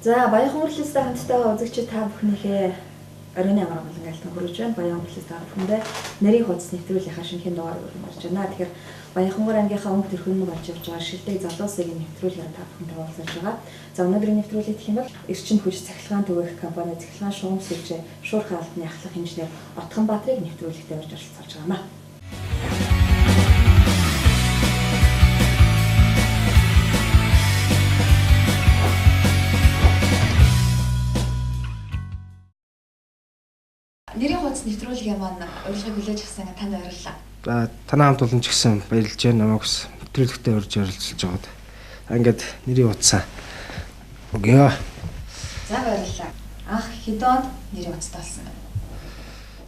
За Баянхүмбэрлэлстэй хамтдаа үзэгчид та бүхнийхээ оройн амар амгалан айлтан хүрэж байна. Баянхүмбэрлэлс та бүхэндээ нарийн хуудас нэвтрүүлгийнхаа шинэхэн дугаарыг өргөн гарч байна. Тэгэхээр Баянхүмбэр аймгийнхаа өнгө төрхөн нь болж явж байгаа шилдэг залуусыг нэвтрүүлгээр та бүхэнтэй уулзаж байгаа. За өнөөдрийн нэвтрүүлгийг гэх юм бол эрчим хүч цахилгаан түгээх компани цахилгаан шугам сүлжээ шуурхай албаны ахлах инженер Отгонбаатрыг нэвтрүүлэгтээ урьж оролцуулж байгаа юм а. Нэрийн хуудас нэвтрүүлгийн маань урилгыг хүлээж авсан танд баярлалаа. За танай хамт олон ч гэсэн баярлж байна. Намайг бас нэвтрүүлэгтээ урьж оролцуулж байгаад. Ингээд нэрийн хуудасаа өгөө. За баярлалаа. Анх хэдэн онд нэрийн хуудастай болсон бэ?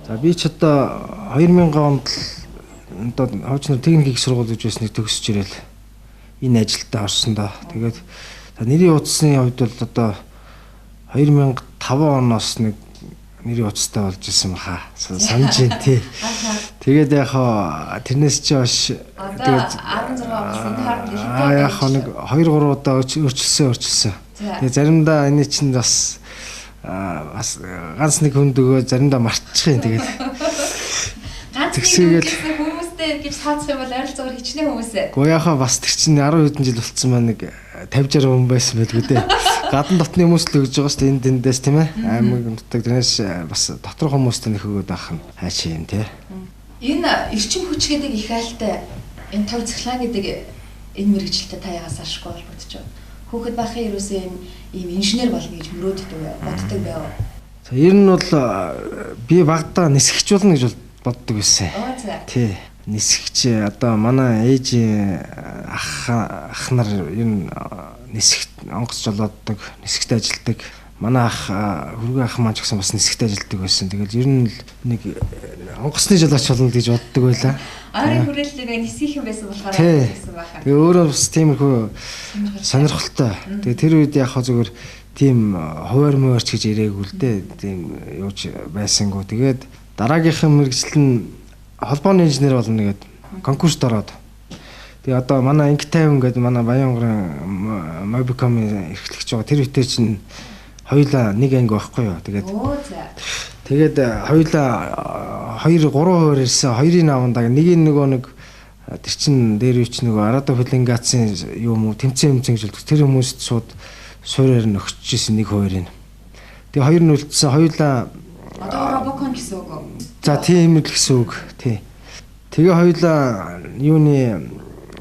За би ч одоо 2000 онд л одоо хуучин техник их сургууль гэж байсныг төгсөж ирэл энэ ажилдаа орсон доо. Тэгээд нэрийн хуудасны хувьд бол одоо 2005 оноос нэг нэрийн хуудастай болж исэн баха. Санаж байна тий. Тэгээд яг хаа тэрнээс чи хойш тэгээд 16 болсон хооронд аа яг хаа нэг 2 3 удаа өөрчилсөн. Тэгээд заримдаа энэ чинь бас бас ганц нэг хүнд өгөө заримдаа мартчих юм тэгээд. Ганц нэг хүмүүстэй гэж тооцох юм бол ойролцоогоор хичнээн хүмүүсээ. Гэхдээ яг хаа бас тэр чинь 10 хэдэн жил болцсон маань нэг 50 60 хүн байсан байлгүй дээ. Гадна дотны хүмүүс л өгж байгаа шүү дээ энд эндээс тийм ээ. Аймаг нутаг тэрнээс бас доторх хүмүүстэй нөх өгөөд байх нь хайшаа юм тий. Энэ эрчим хүч гэдэг их айлтай энэ тав цахилгаан гэдэг энэ мэргэжилтэд та ягаас ашгүй холбогдож байна. Хүүхэд байхын ерөөсөө энэ ийм инженер болно гэж мөрөөддөг боддог байв. За ер нь бол би багадаа нисгэж болно гэж боддог байсан. Тий. Нисгч одоо манай ээж ах нар ер нь нисгт онгоц жолооддаг, нисгт ажилдаг. Манай ах хөргөө ах маань ч гэсэн бас нисгт ажилдаг байсан. Тэгэл ер нь нэг онгоцны жолооч болно гэж боддог байлаа. Арын хүрээлэлээ нэг нисгийнхэн байсан болохоор гэсэн байхаа. Тэгээ өөрөө бас тиймэрхүү сонирхолтой. Тэгээ тэр үед яг хаа зүгээр тийм хуваар муурч гэж ирээгүй л дээ. Тийм юуч байсангүй. Тэгээд дараагийнхан мэргэжил нь холбооны инженер болно гэдэг конкурст ороод. Тэгээ одоо манай Инг 50 гэдэг манай Баянгарын Mobicom-ийн эрхлэгч байгаа. Тэр үедээ чинь хоёулаа нэг анги байхгүй юу. Тэгээд тэгээд хоёулаа 2 3% ирсэн. Хоёрын авандаа нэгийг нөгөө нэг тэр чин дээр үуч нөгөө Арадо Филингацийн юм уу тэмцээн хэмцэн гэж болдог. Тэр хүмүүст шууд суурьаар нь өгчжсэн нэг хуваарь нь. Тэгээ хоёр нь үлдсэн. Хоёулаа одоо Robocon гэсэн үг үү? За тийм л гэсэн үг. Тий. Тэгээ хоёулаа юуны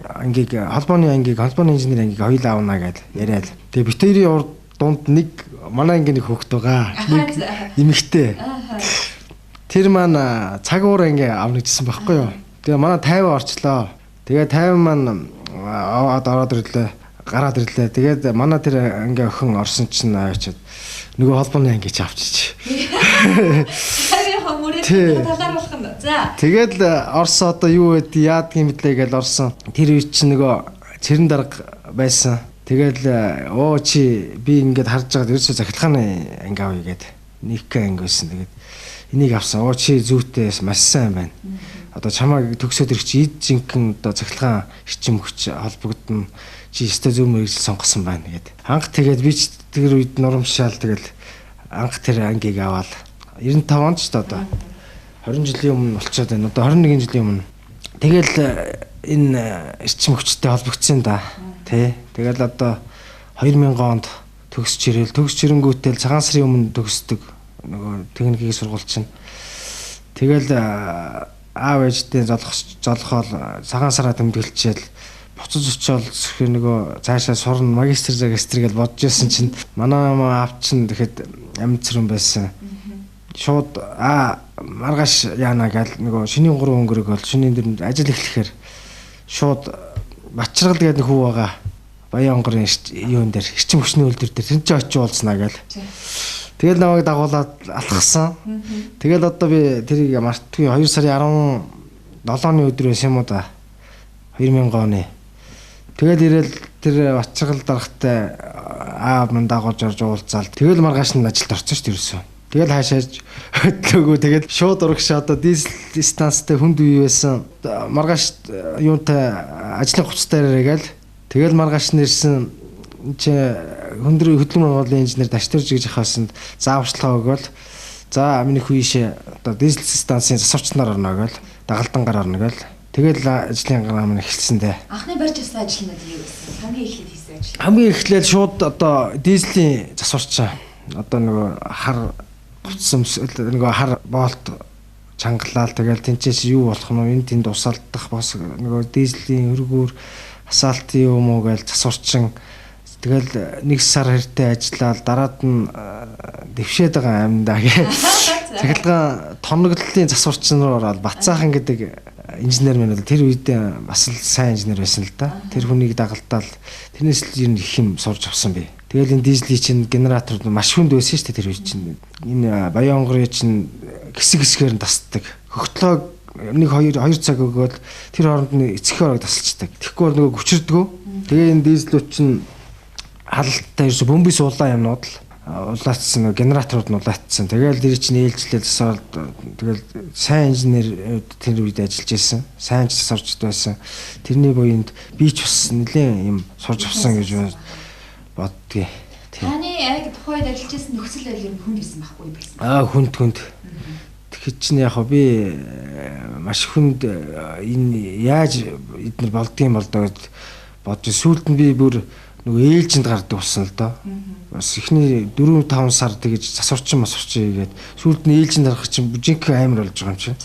ангийг холбооны ангийг холбооны инженер ангийг хоёулаа авна гэж яриад. Тэгээ бит хоёрын урд дунд нэг манай ангийн нэг хүүхэд байгаа. Нэг эмэгтэй. Тэр маань цаг уур анги авна гэжсэн байхгүй юу? Тэгээ манай 50 орчлоо. Тэгээ 50 маань аваад ороод ирлээ. Гараад ирлээ. Тэгээд манай тэр анги охин орсон чинь аваачаад нөгөө холбооны анги чи авчиж. Талаар болох нь. За. Тэгээд Орос одоо юу байд яадгийн мэдлээ гэж орсон. Тэр үед чинь нөгөө цэрэн дарга байсан. Тэгэл оо чи би ингээд харж байгаад ерөөсөө захилгааны анги авъя гэд. Нэг анги байсан. Тэгээд энийг авсан. Оо чи зүйтэй маш сайн байна. Одоо чамайг төгсөөд ирэх чи эд жинхэнэ одоо захилгаан эрчим хүч холбогдно. Чи өстой зөв мэргэжил сонгосон байна гэд. Анх тэгээд би ч тэр үед нурамшаал тэгэл анх тэр ангийг аваад 95 онд ч одоо 20 жилийн өмнө болчиход байна. Одоо 21 жилийн өмнө. Тэгэл энэ эрчим хүчтэй холбогдсон да. Тэ. Тэгэл одоо 2000 онд төгсч ирэл. Төгсч ирэнгүүтэл цагаан сарын өмнө төгсдөг. Нөгөө техникийн сургууль чинь. Тэгэл аав ээжтэй золхоол цагаан сараа тэмдэглэчээл буцаж очиод нөгөө цаашаа сурна магистр загистр гэж бодож байсан чинь манай аав чинь тэгэхэд амьд цэрэн байсан. Шууд маргааш яана гал нөгөө шинийн 3 өнгөрөг бол шинийн дөрөнд ажил эхлэхээр шууд Бачрал гэдэг нэг хүү байгаа. Баянгарын юун дээр эрчим хүчний үйлдвэр дээр тэр чинь очиж уулзнаа гал. Тэгэл намайг дагуулад алхсан. Тэгэл одоо би тэрийг мартгүй 2 сарын 17-ны өдөр байсан юм уу да. 2000 оны. Тэгэл ирээл тэр Бачрал даргатай аав мань дагуулж орж уулзаал. Тэгэл маргааш нь ажилд орсон шүү дээ ерөөсөө. Тэгэл хаашааж хөдлөөгөө тэгээд шууд урагшаа одоо дизель станцтай хүнд үе байсан. Маргааш юунтай ажлын хувцастай ирээгээл. Тэгэл маргааш нь ирсэн чи хөндрөө хөдөлмөр голын инженер Дашторж гэж ахаасанд зааварчилгаа өгөөл за миний хүү ийшээ одоо дизель станцын засварчнаар орно гэл дагалдангаар орно гэл тэгэл ажлын гараа минь эхэлсэн дээ. Анхны барьж авсан ажил нь юу байсан? Хамгийн эхлээд хийсэн ажил. Хамгийн эхлээд шууд одоо дизелийн засварч одоо нөгөө хар гоцсон нөгөө хар болт чангалаал тэгэл тэнцээс юу болох нь энэ тэнд усаалдах бас нөгөө дизелийн өргүүр асаалтын юм уу гэж засварчин тэгэл нэг сар хэртэй ажиллаад дараад нь дэвшээд байгаа амьдаа гэ. Цахилгаан тоногдлолын засварчин руу ороод Бацаахан гэдэг инженер маань бол тэр үед бас л сайн инженер байсан л да. Тэр хүнийг дагалдаал тэрнээс л ер нь их юм сурч авсан би. Тэгэл энэ дизелийн чинь генератор маш хүнд байсан шүү дээ тэр үед чинь. Энэ Баян-Онгорын чинь хэсэг хэсгээр нь тасдаг. Хөгтлөө 1 2 2 цаг өгөөл тэр хооронд нь эцэг орог тасалчдаг. Тэгэхгүй бол нөгөө хүчирдгөө. Тэгээ энэ дизелүүд чинь халалттай ерөөсө бөмбөс улаан юмнууд л улаацсан, генераторууд нь улаацсан. Тэгэл тэр чинь ээлжлэл засаад тэгэл сайн инженер тэр үед ажиллаж байсан. Сайн засварчд байсан. Тэрний буянд би ч бас нэлээд юм сурч авсан гэж боддгийг. Таны яг тухайд ажиллаж байсан нөхцөл байдал юм хүнд байсан байхгүй юу? Аа хүнд. Тэгэхэд чинь яг би маш хүнд энэ яаж эднэр болдгийм бол доо гэж бодож сүүлд нь би бүр нөгөө ээлжинд гардаг болсон л доо. Бас эхний 4 5 сар тэгэж засварчин масварчин хийгээд сүүлд нь ээлжинд гарах чинь жинхэнэ амар болж байгаа юм чинь.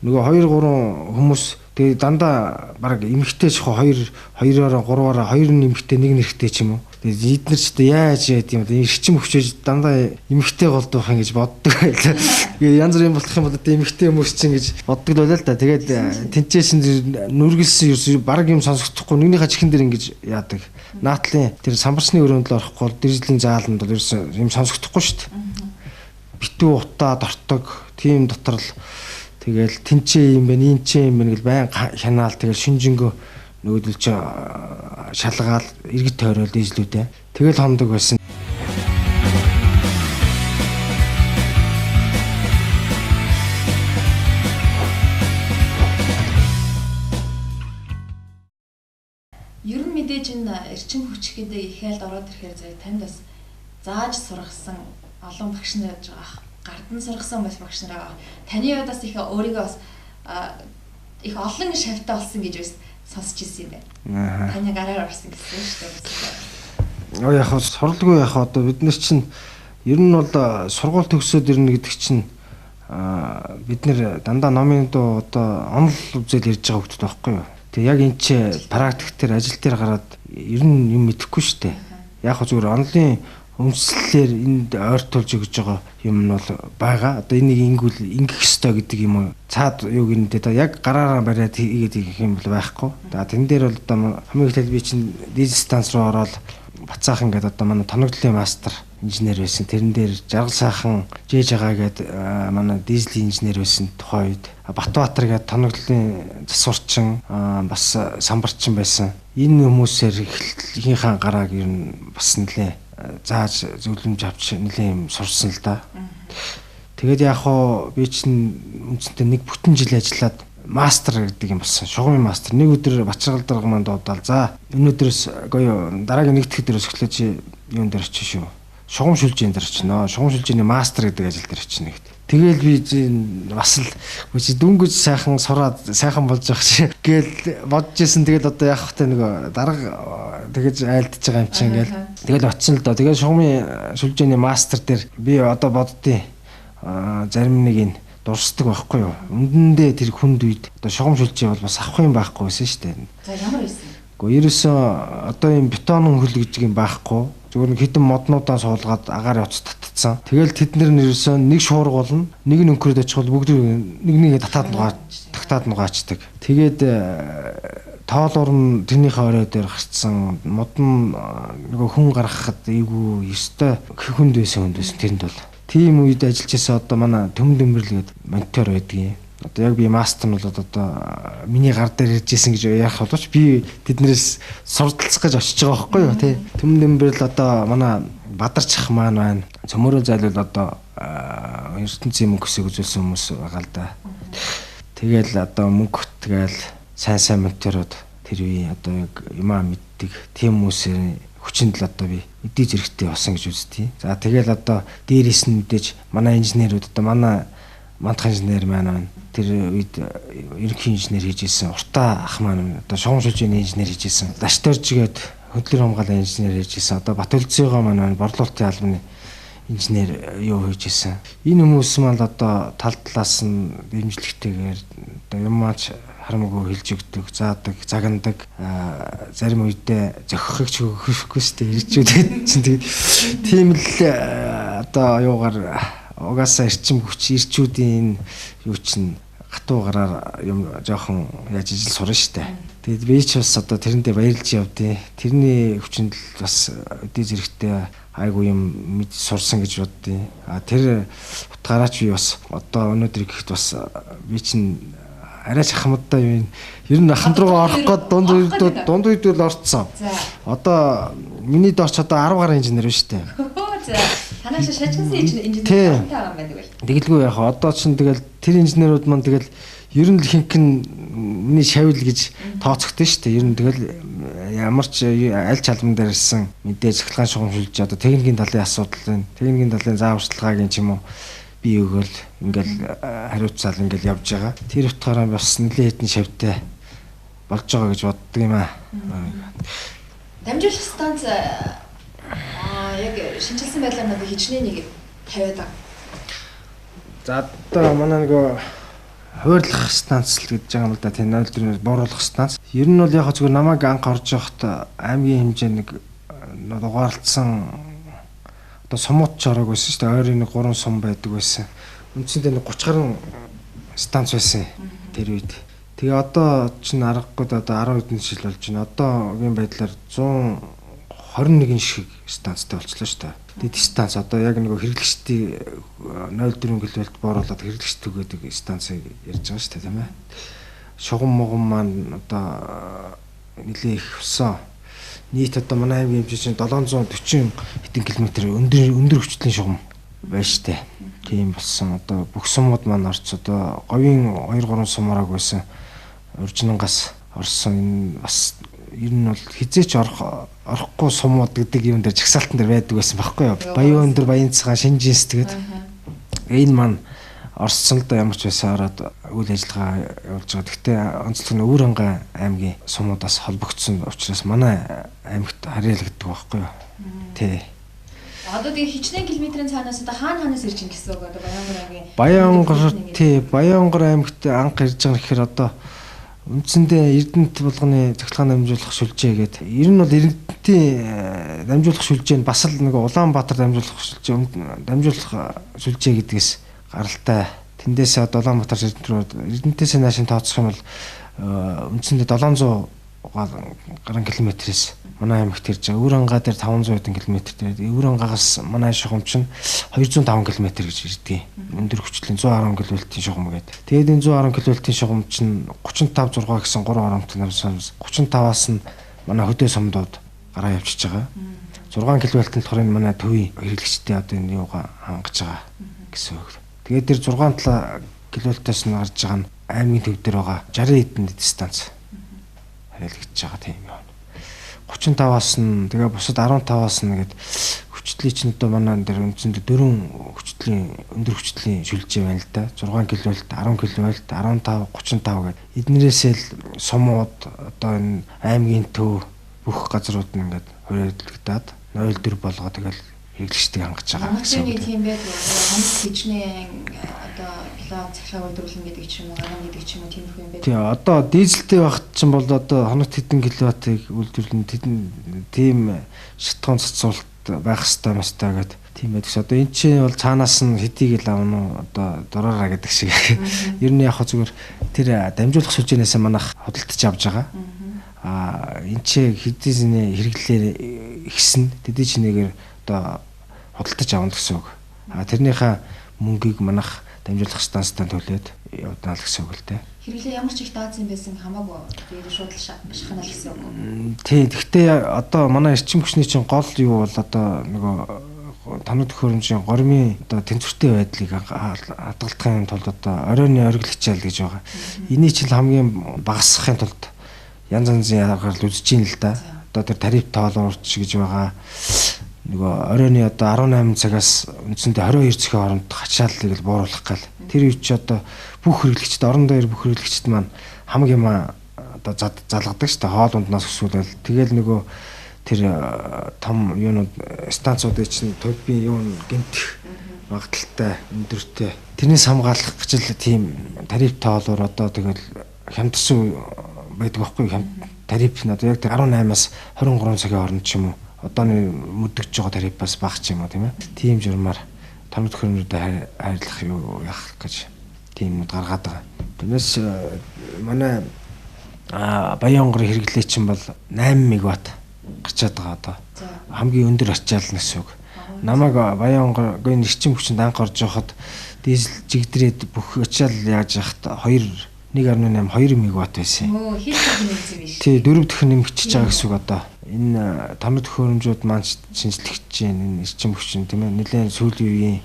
Нөгөө 2 3 хүмүүс тэгээ дандаа баг эмэгтэй ч 2 2-ороо 3-аараа 2 нэмэгтэй 1 нэрхтэй ч юм уу. Тэгээ эднэр ч одоо яаж яад юм бэ? Эрчим хүчээж дандаа эмэгтэй голдох юм гэж боддог байлаа. Тэгээ янз бүрийн болох юм бол одоо эмэгтэй хүмүүс чинь гэж боддог л байлаа л да. Тэгээд тэнцээс нүргэлсэн ерөөс баг юм сонсохдохгүй нэгнийхээ чихэн дээр ингэж яадаг. Наатлын тэр самбарчны өрөөнд л орохгүй бол дэржлийн зааланд бол ерөөс юм сонсохдохгүй шүү дээ. Битүү утаа дортог тийм дотор л тэгэл тэнцээ юм байна, энэ юм байна гэл байн хянаал тэгэл шинжэнгөө нөгөөдөл чи шалгаал иргэд тойрол дижлүүдээ. Тэгэл хондог байсан. Ер нь мэдээж энэ эрчим хүч гэдэг их айлд ороод ирэхээр заяа танд бас зааж сургасан олон багш нар байж байгаа. Гардан сургасан бас багш нар байгаа. Таны хувьд бас их өөрийгөө бас их олон шавьтай болсон гэж бас сонсч ирсэн юм байна. Таны гараар орсон гэсэн шүү дээ. Оо яг суралгүй яг одоо бид нар чинь ер нь бол сургууль төгсөөд ирнэ гэдэг чинь бид нэр дандаа номын дуу одоо онол үзэл ярьж байгаа хүмүүс байхгүй юу? Тэгээ яг энэ чи практик дээр ажил дээр гараад ер нь юм мэдэхгүй шүү дээ. Яг зүгээр онлын өмслөлөөр энд ойртуулж өгж байгаа юм нь бол байгаа. Одоо энийг ингүүл ингэх ёстой гэдэг юм уу? Цаад юу гинэ тэ яг гараараа бариад хийгээд их юм бол байхгүй. За тэн дээр бол одоо хамгийн ихдээ би чинь дизель станц руу ороод Бацаахан гэдэг одоо манай тоногдлын мастер инженер байсан. Тэрэн дээр Жаргал сайхан жээж байгаа гэдэг манай дизелийн инженер байсан тухайн үед. Батбаатар гэдэг тоногдлын засварчин бас самбарчин байсан. Энэ хүмүүсээр эхлэлийнхаа гарааг ер нь бас нэлээ зааж зөвлөмж авч нэлээ юм сурсан л да. Тэгээд яг хоо би чинь үндсэндээ нэг бүтэн жил ажиллаад мастер гэдэг юм болсон. Шугамын мастер. Нэг өдөр Бачаргал дарга маань дуудаал. За өнөөдрөөс гоё дараагийн нэг дэх өдрөөс эхлээ чи юун дээр очиж шүү. Шугам шүлжээн дээр очино. Шугам шүлжээний мастер гэдэг ажил дээр очино гэдэг. Тэгэл би бас л чи дүнгэж сайхан сураад сайхан болж байгаа чи гээл бодож исэн. Тэгэл одоо яах вэ нөгөө дарга тэгэж айлдж байгаа юм чинь ингээл. Тэгэл очсон л доо. Тэгэл шугамын шүлжээний мастер дээр би одоо боддیں۔ Зарим нэг энэ дурсдаг байхгүй юу? Үнэндээ тэр хүнд үед одоо шугам шүлжээ бол бас авах юм байхгүй байсан шүү дээ. За ямар байсан? Гэхдээ ерөөсөө одоо юм бетон хөл гэж юм байхгүй. Зүгээр нэг хідэн моднуудаа суулгаад агаар явц татцсан. Тэгэл тэд нар нь ерөөсөө нэг шуурга болно, нэг нь өнгөрөөд очихвол бүгд нэг нэгэ татаад нугаа, тагтаад нугаачдаг. Тэгээд тоолуур нь тэрнийхээ орой дээр гарцсан мод нь нөгөө хүн гаргахад эйгүү ёстой хүнд байсан тэрэнд бол. Тийм үед ажиллаж байсан одоо манай Төмөн Дөмбөрл гэдэг монитор байдгийн. Одоо яг би мастер нь бол одоо миний гар дээр ирж исэн гэж ярих боловч би тэднээс сурталцах гэж очиж байгаа байхгүй юу тий. Төмөн Дөмбөрл одоо манай Бадарчах маань байна. Цөмөрөө зайлвал одоо ертөнцийн мөнгө өсөг үзүүлсэн хүмүүс байгаа л да. Тэгэл одоо мөнгө тэгэл сайн мониторууд тэр үеийн одоо яг юмаа мэддэг тийм хүмүүсийн хүчинд л одоо би өдий зэрэгтэй болсон гэж үздэг. За тэгэл одоо дээрээс нь мэдээж манай инженерүүд одоо манай мандах инженер маань байна. Тэр үед ерөнхий инженер хийж исэн. Уртаа ах маань одоо шугам шүлжээний инженер хийж исэн. Дашторжгээд хөдлөр хамгаалан инженер хийж исэн. Одоо Батөлзөөгөө маань байна. Борлуулалтын албаны инженер юу хийж исэн. Энэ хүмүүс маань одоо тал талаас нь дэмжлэгтэйгээр одоо юм maaч харамгүй хэлж өгдөг, заадаг, загнадаг. Зарим үедээ зохихыг ч өгөхгүй шүү дээ. Ирчүүд чинь тэгээд тийм л одоо юугаар угаасаа эрчим хүч ирчүүдийн энэ юу чинь гатуу гараар юм жоохон яаж ижил сурна шүү дээ. Тэгээд би ч бас одоо тэрэндээ баярлж явдیں۔ Тэрний хүчинд л бас өдий зэрэгтэй айгу юм мэд сурсан гэж боддیں۔ А тэр утгаараа ч би бас одоо өнөөдөр гэхэд бас би чинь арай ч ахмадтай юм. Ер нь ахмад руугаа орох гээд дунд үед л орцсон. Одоо миний дооч одоо 10 гаруй инженер байна шүү дээ. За танаа шиг шажигсан инженер таагаа юм байна гэвэл. Тэгэлгүй яах вэ? Одоо чинь тэгэл тэр инженерүүд маань тэгэл ер нь л хинх нь миний шавил гэж тооцогдсон шүү дээ. Ер нь тэгэл ямар ч аль ч албан дээр ирсэн мэдээ цахилгаан шугам шүлж одоо техникийн талын асуудал байна. Техникийн талын зааварчилгааг юм ч юм уу би өгөөл ингээл хариуцаал ингээл явж байгаа. Тэр утгаараа бас нэлээд хэдэн шавтай болж байгаа гэж боддог юм аа. Дамжуулах станц яг шинжилсэн байдлаар надад хичнээн нэг 50 байгаа. За одоо манай нөгөө хуваарлах станц л гэж байгаа юм л да. Тийм 04-ээс бууруулах станц. Ер нь бол яг зүгээр намайг анх орж явахад аймгийн хэмжээ нэг дугаарлцсан одоо сумууд ч ороог байсан шүү дээ. Ойрын нэг 3 сум байдаг байсан. Үндсэндээ нэг 30 гаруй станц байсан тэр үед. Тэгээ одоо чинь аргагүй одоо 10 хэдэн жил болж байна. Одоогийн байдлаар 121 шиг станцтай болчихлоо шүү дээ. Тэгээд станц одоо яг нөгөө хэрэглэгчдийн 0.4 кВ бууруулад хэрэглэгчд түгээдэг станцыг ярьж байгаа шүү дээ, тийм ээ. Шугам мугам маань одоо нэлээ их өссөн. Нийт одоо манай аймгийн хэмжээ чинь 740 хэдэн километр өндөр хүчлийн шугам байна шүү дээ. Тийм болсон. Одоо бүх сумууд маань орц одоо говийн 2 3 сумаараг байсан. Уржингаас орсон энэ бас ер нь бол хизээч орохгүй сумууд гэдэг юм дээр жагсаалтан дээр байдаг байсан байхгүй юу? Баян өндөр, Баян цагаан, Шинжинс тэгээд энэ маань орсон л да ямар ч байсан ороод үйл ажиллагаа явуулж байгаа. Гэхдээ онцлог нь Өвөр-Хангай аймгийн сумуудаас холбогдсон учраас манай аймагт харьяалагддаг байхгүй юу? Тий. Одоо тэгээ хичнээн километрийн цаанаас одоо хаанаас ирж ин гэсэн үг одоо Баян-Онгор аймгийн Баян-Онгор тий, Баян-Онгор аймагт анх ирж байгаа гэхээр одоо үндсэндээ Эрдэнэт булганы цахилгаан дамжуулах шүлжээ гэдэг. Ер нь бол Эрдэнэтийн дамжуулах шүлжээ нь бас л нэг Улаанбаатар дамжуулах шүлжээ, дамжуулах шүлжээ гэдгээс гаралтай. Тэндээс одоо Улаанбаатар Эрдэнэт рүү Эрдэнэтээс наашин тооцох юм бол үндсэндээ 700 гаруй километрээс манай аймагт ирж байгаа. Өвөр-Хангай дээр 500 хэдэн километр дээр. Өвөр-Хангайгаас манай шугам чинь 205 километр гэж ирдэг. Өндөр хүчлийн 110 кВ-ийн шугам гэдэг. Тэгээд энэ 110 кВ-ийн шугам чинь 35 6 гэсэн 3 оромтой намсан. 35-аас нь манай хөдөө сумдууд гараа явчихж байгаа. 6 кВ-т нь болохоор энэ манай төвийн хэрэглэгчдийн одоо энэ юугаа хангаж байгаа гэсэн үг. Тэгээд тэр 6 кВ-аас нь гарч байгаа нь аймгийн төв дээр байгаа 60 хэдэн дистанц харьяалагдж байгаа тийм юм. 35-аас нь тэгээ бусад 15-аас нь гээд хүчлийн чинь одоо манай дээр үндсэндээ дөрвөн хүчлийн өндөр хүчлийн шүлжээ байна л да. 6 кВ, 10 кВ, 15, 35 гээд эднэрээсээ л сумууд одоо энэ аймгийн төв бүх газрууд нь ингээд хүрээлэгдээд 0.4 болгоо тэгэл хэрэглэгчдийг хангаж байгаа гэсэн үг. Тийм байдаг. Хоног хичнээн одоо кило цахилгаан үйлдвэрлэн гэдэг ч юм уу, гарan гэдэг ч юм уу тиймэрхүү юм байна. Тийм одоо дизелтэй багт чинь бол одоо хоногт хэдэн киловаттыг үйлдвэрлэн тэдэн тийм шатхуун цацуулалт байх хэвээр мастай гэдэг тийм байдаг. Одоо эн чинь бол цаанаас нь хэдийг л авна уу одоо дураараа гэдэг шиг. Ер нь яг зүгээр тэр дамжуулах сүлжээнээс манайх худалдаж авч байгаа. Аа энэ чи хэдийсний хэрэглэлээр ихсэн тэдний чинээгээр одоо худалдаж авна гэсэн үг. А тэрнийхээ мөнгийг манайх дамжуулах станцтай төлөөд явдана л гэсэн үг л дээ. Хэрэглээ ямар ч их даацсан байсан хамаагүй тэгээд шууд л шахана л гэсэн үг. Тий, гэхдээ одоо манай эрчим хүчний чинь гол юу бол одоо нөгөө тоног төхөөрөмжийн гормын одоо тэнцвэртэй байдлыг хадгалахын тулд одоо оройн оргил хичээл гэж байгаа. Энийг чинь хамгийн багасгахын тулд янз янзын аргаар л үзэж ийн л да. Одоо тэр тариф тоолуурч гэж байгаа. Нөгөө оройн одоо 18 цагаас үндсэндээ 22 цагийн хооронд ачааллыг л бууруулах гал. Тэр үе чи одоо бүх хэрэглэгчд орон дээр бүх хэрэглэгчд маань хамаг юм одоо залгадаг шүү дээ. Хоол унднаас өсвөлэл. Тэгэл нөгөө тэр том юунууд станцуудыг чинь турбин юу гэмтэх магадлалтай өндөртэй. Тэрнээс хамгаалах гэж л тийм тариф тоолоор одоо тэгэл хямдсан байдаг байхгүй тариф нь одоо яг тэр 18-аас 23 цагийн хооронд ч юм уу одооны мөдөгж байгаа тарифаас бага ч юм уу тийм ээ. Тийм журмаар том төхөөрөмжүүдэд хайрлах юу яах гэж тийм юмуд гаргаад байгаа. Тэрнээс манай Баян-Онгорын хэрэглээ чинь бол 8 мегаватт гарчаад байгаа одоо. Хамгийн өндөр ачаал нь гэсэн үг. Намайг Баян-Онгорын эрчим хүчинд анх орж байхад дизель жигдрээд бүх ачаал яаж яхад 1.8 2 мегаватт байсан. Өө хэд дахин нэмсэн биш. Тий, 4 дахин нэмэгдчихэж байгаа гэсэн үг одоо. Энэ том төхөөрөмжүүд маань шинжлэгдэж байна. Энэ эрчим хүчин тийм ээ. Нэлээд сүүлийн үеийн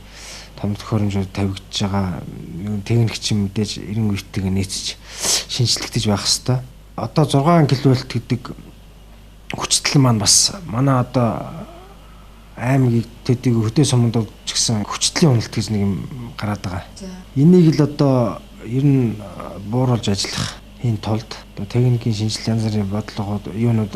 том төхөөрөмжүүд тавигдж байгаа. Техник чинь мэдээж 90 үетэйгээ нийцэж шинжлэгдэж байх хэвээр. Одоо 6 кВт гэдэг хүчтэл маань бас манай одоо аймгийг төдийг хөдөө суманд ч гэсэн хүчтлийн уналт гэж нэг юм гараад байгаа. Энийг л одоо ер нь бууруулж ажиллах хийн тулд одоо техникийн шинжилгээ янз бүрийн бодлогууд юунууд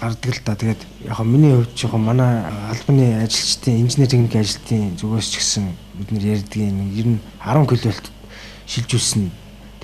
гардаг л да. Тэгээд яг миний хувьд ч яг манай албаны ажилчдын инженер техникийн ажилтны зүгээс ч гэсэн бид нэр ярьдаг юм ер нь 10 кВт шилжүүлсэн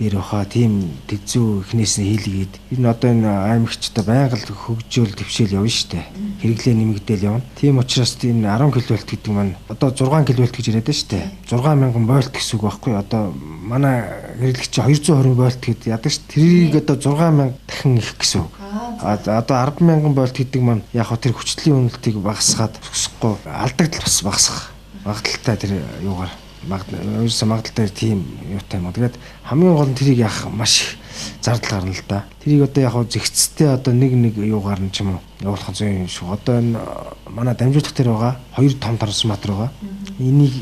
дээр баха тийм тэзүү эхнээс нь хийлгээд ер нь одоо энэ аймагчдаа байнга л хөгжөөл твшээл явна штэ. Хэрэглээ нэмэгдээл явна. Тийм учраас энэ 10 кВт гэдэг маань одоо 6 кВт гэж яриад штэ. 6000 вольт гэсэн үг байхгүй. Одоо манай хэрэглэгч 220 вольт гэдэг яадаг ш. Тэрийг одоо 6000 дахин их гэсэн үг. Одоо 100000 вольт гэдэг маань яг хөө тэр хүчлийн үнэлтийг багасгаад өсөхгүй алдагдал бас багасгах магадлалтай тэр юугаар ерөөсөө магадлалтай тийм юутай юм. Тэгээд хамгийн гол нь тэрийг яах маш их зардал гарна л да. Тэрийг одоо яг зэгцтэй одоо нэг нэг юугаар нь ч юм уу явуулах зүйн юм шиг. Одоо энэ манай дамжуулах дээр байгаа хоёр том трансформатор байгаа. Энийг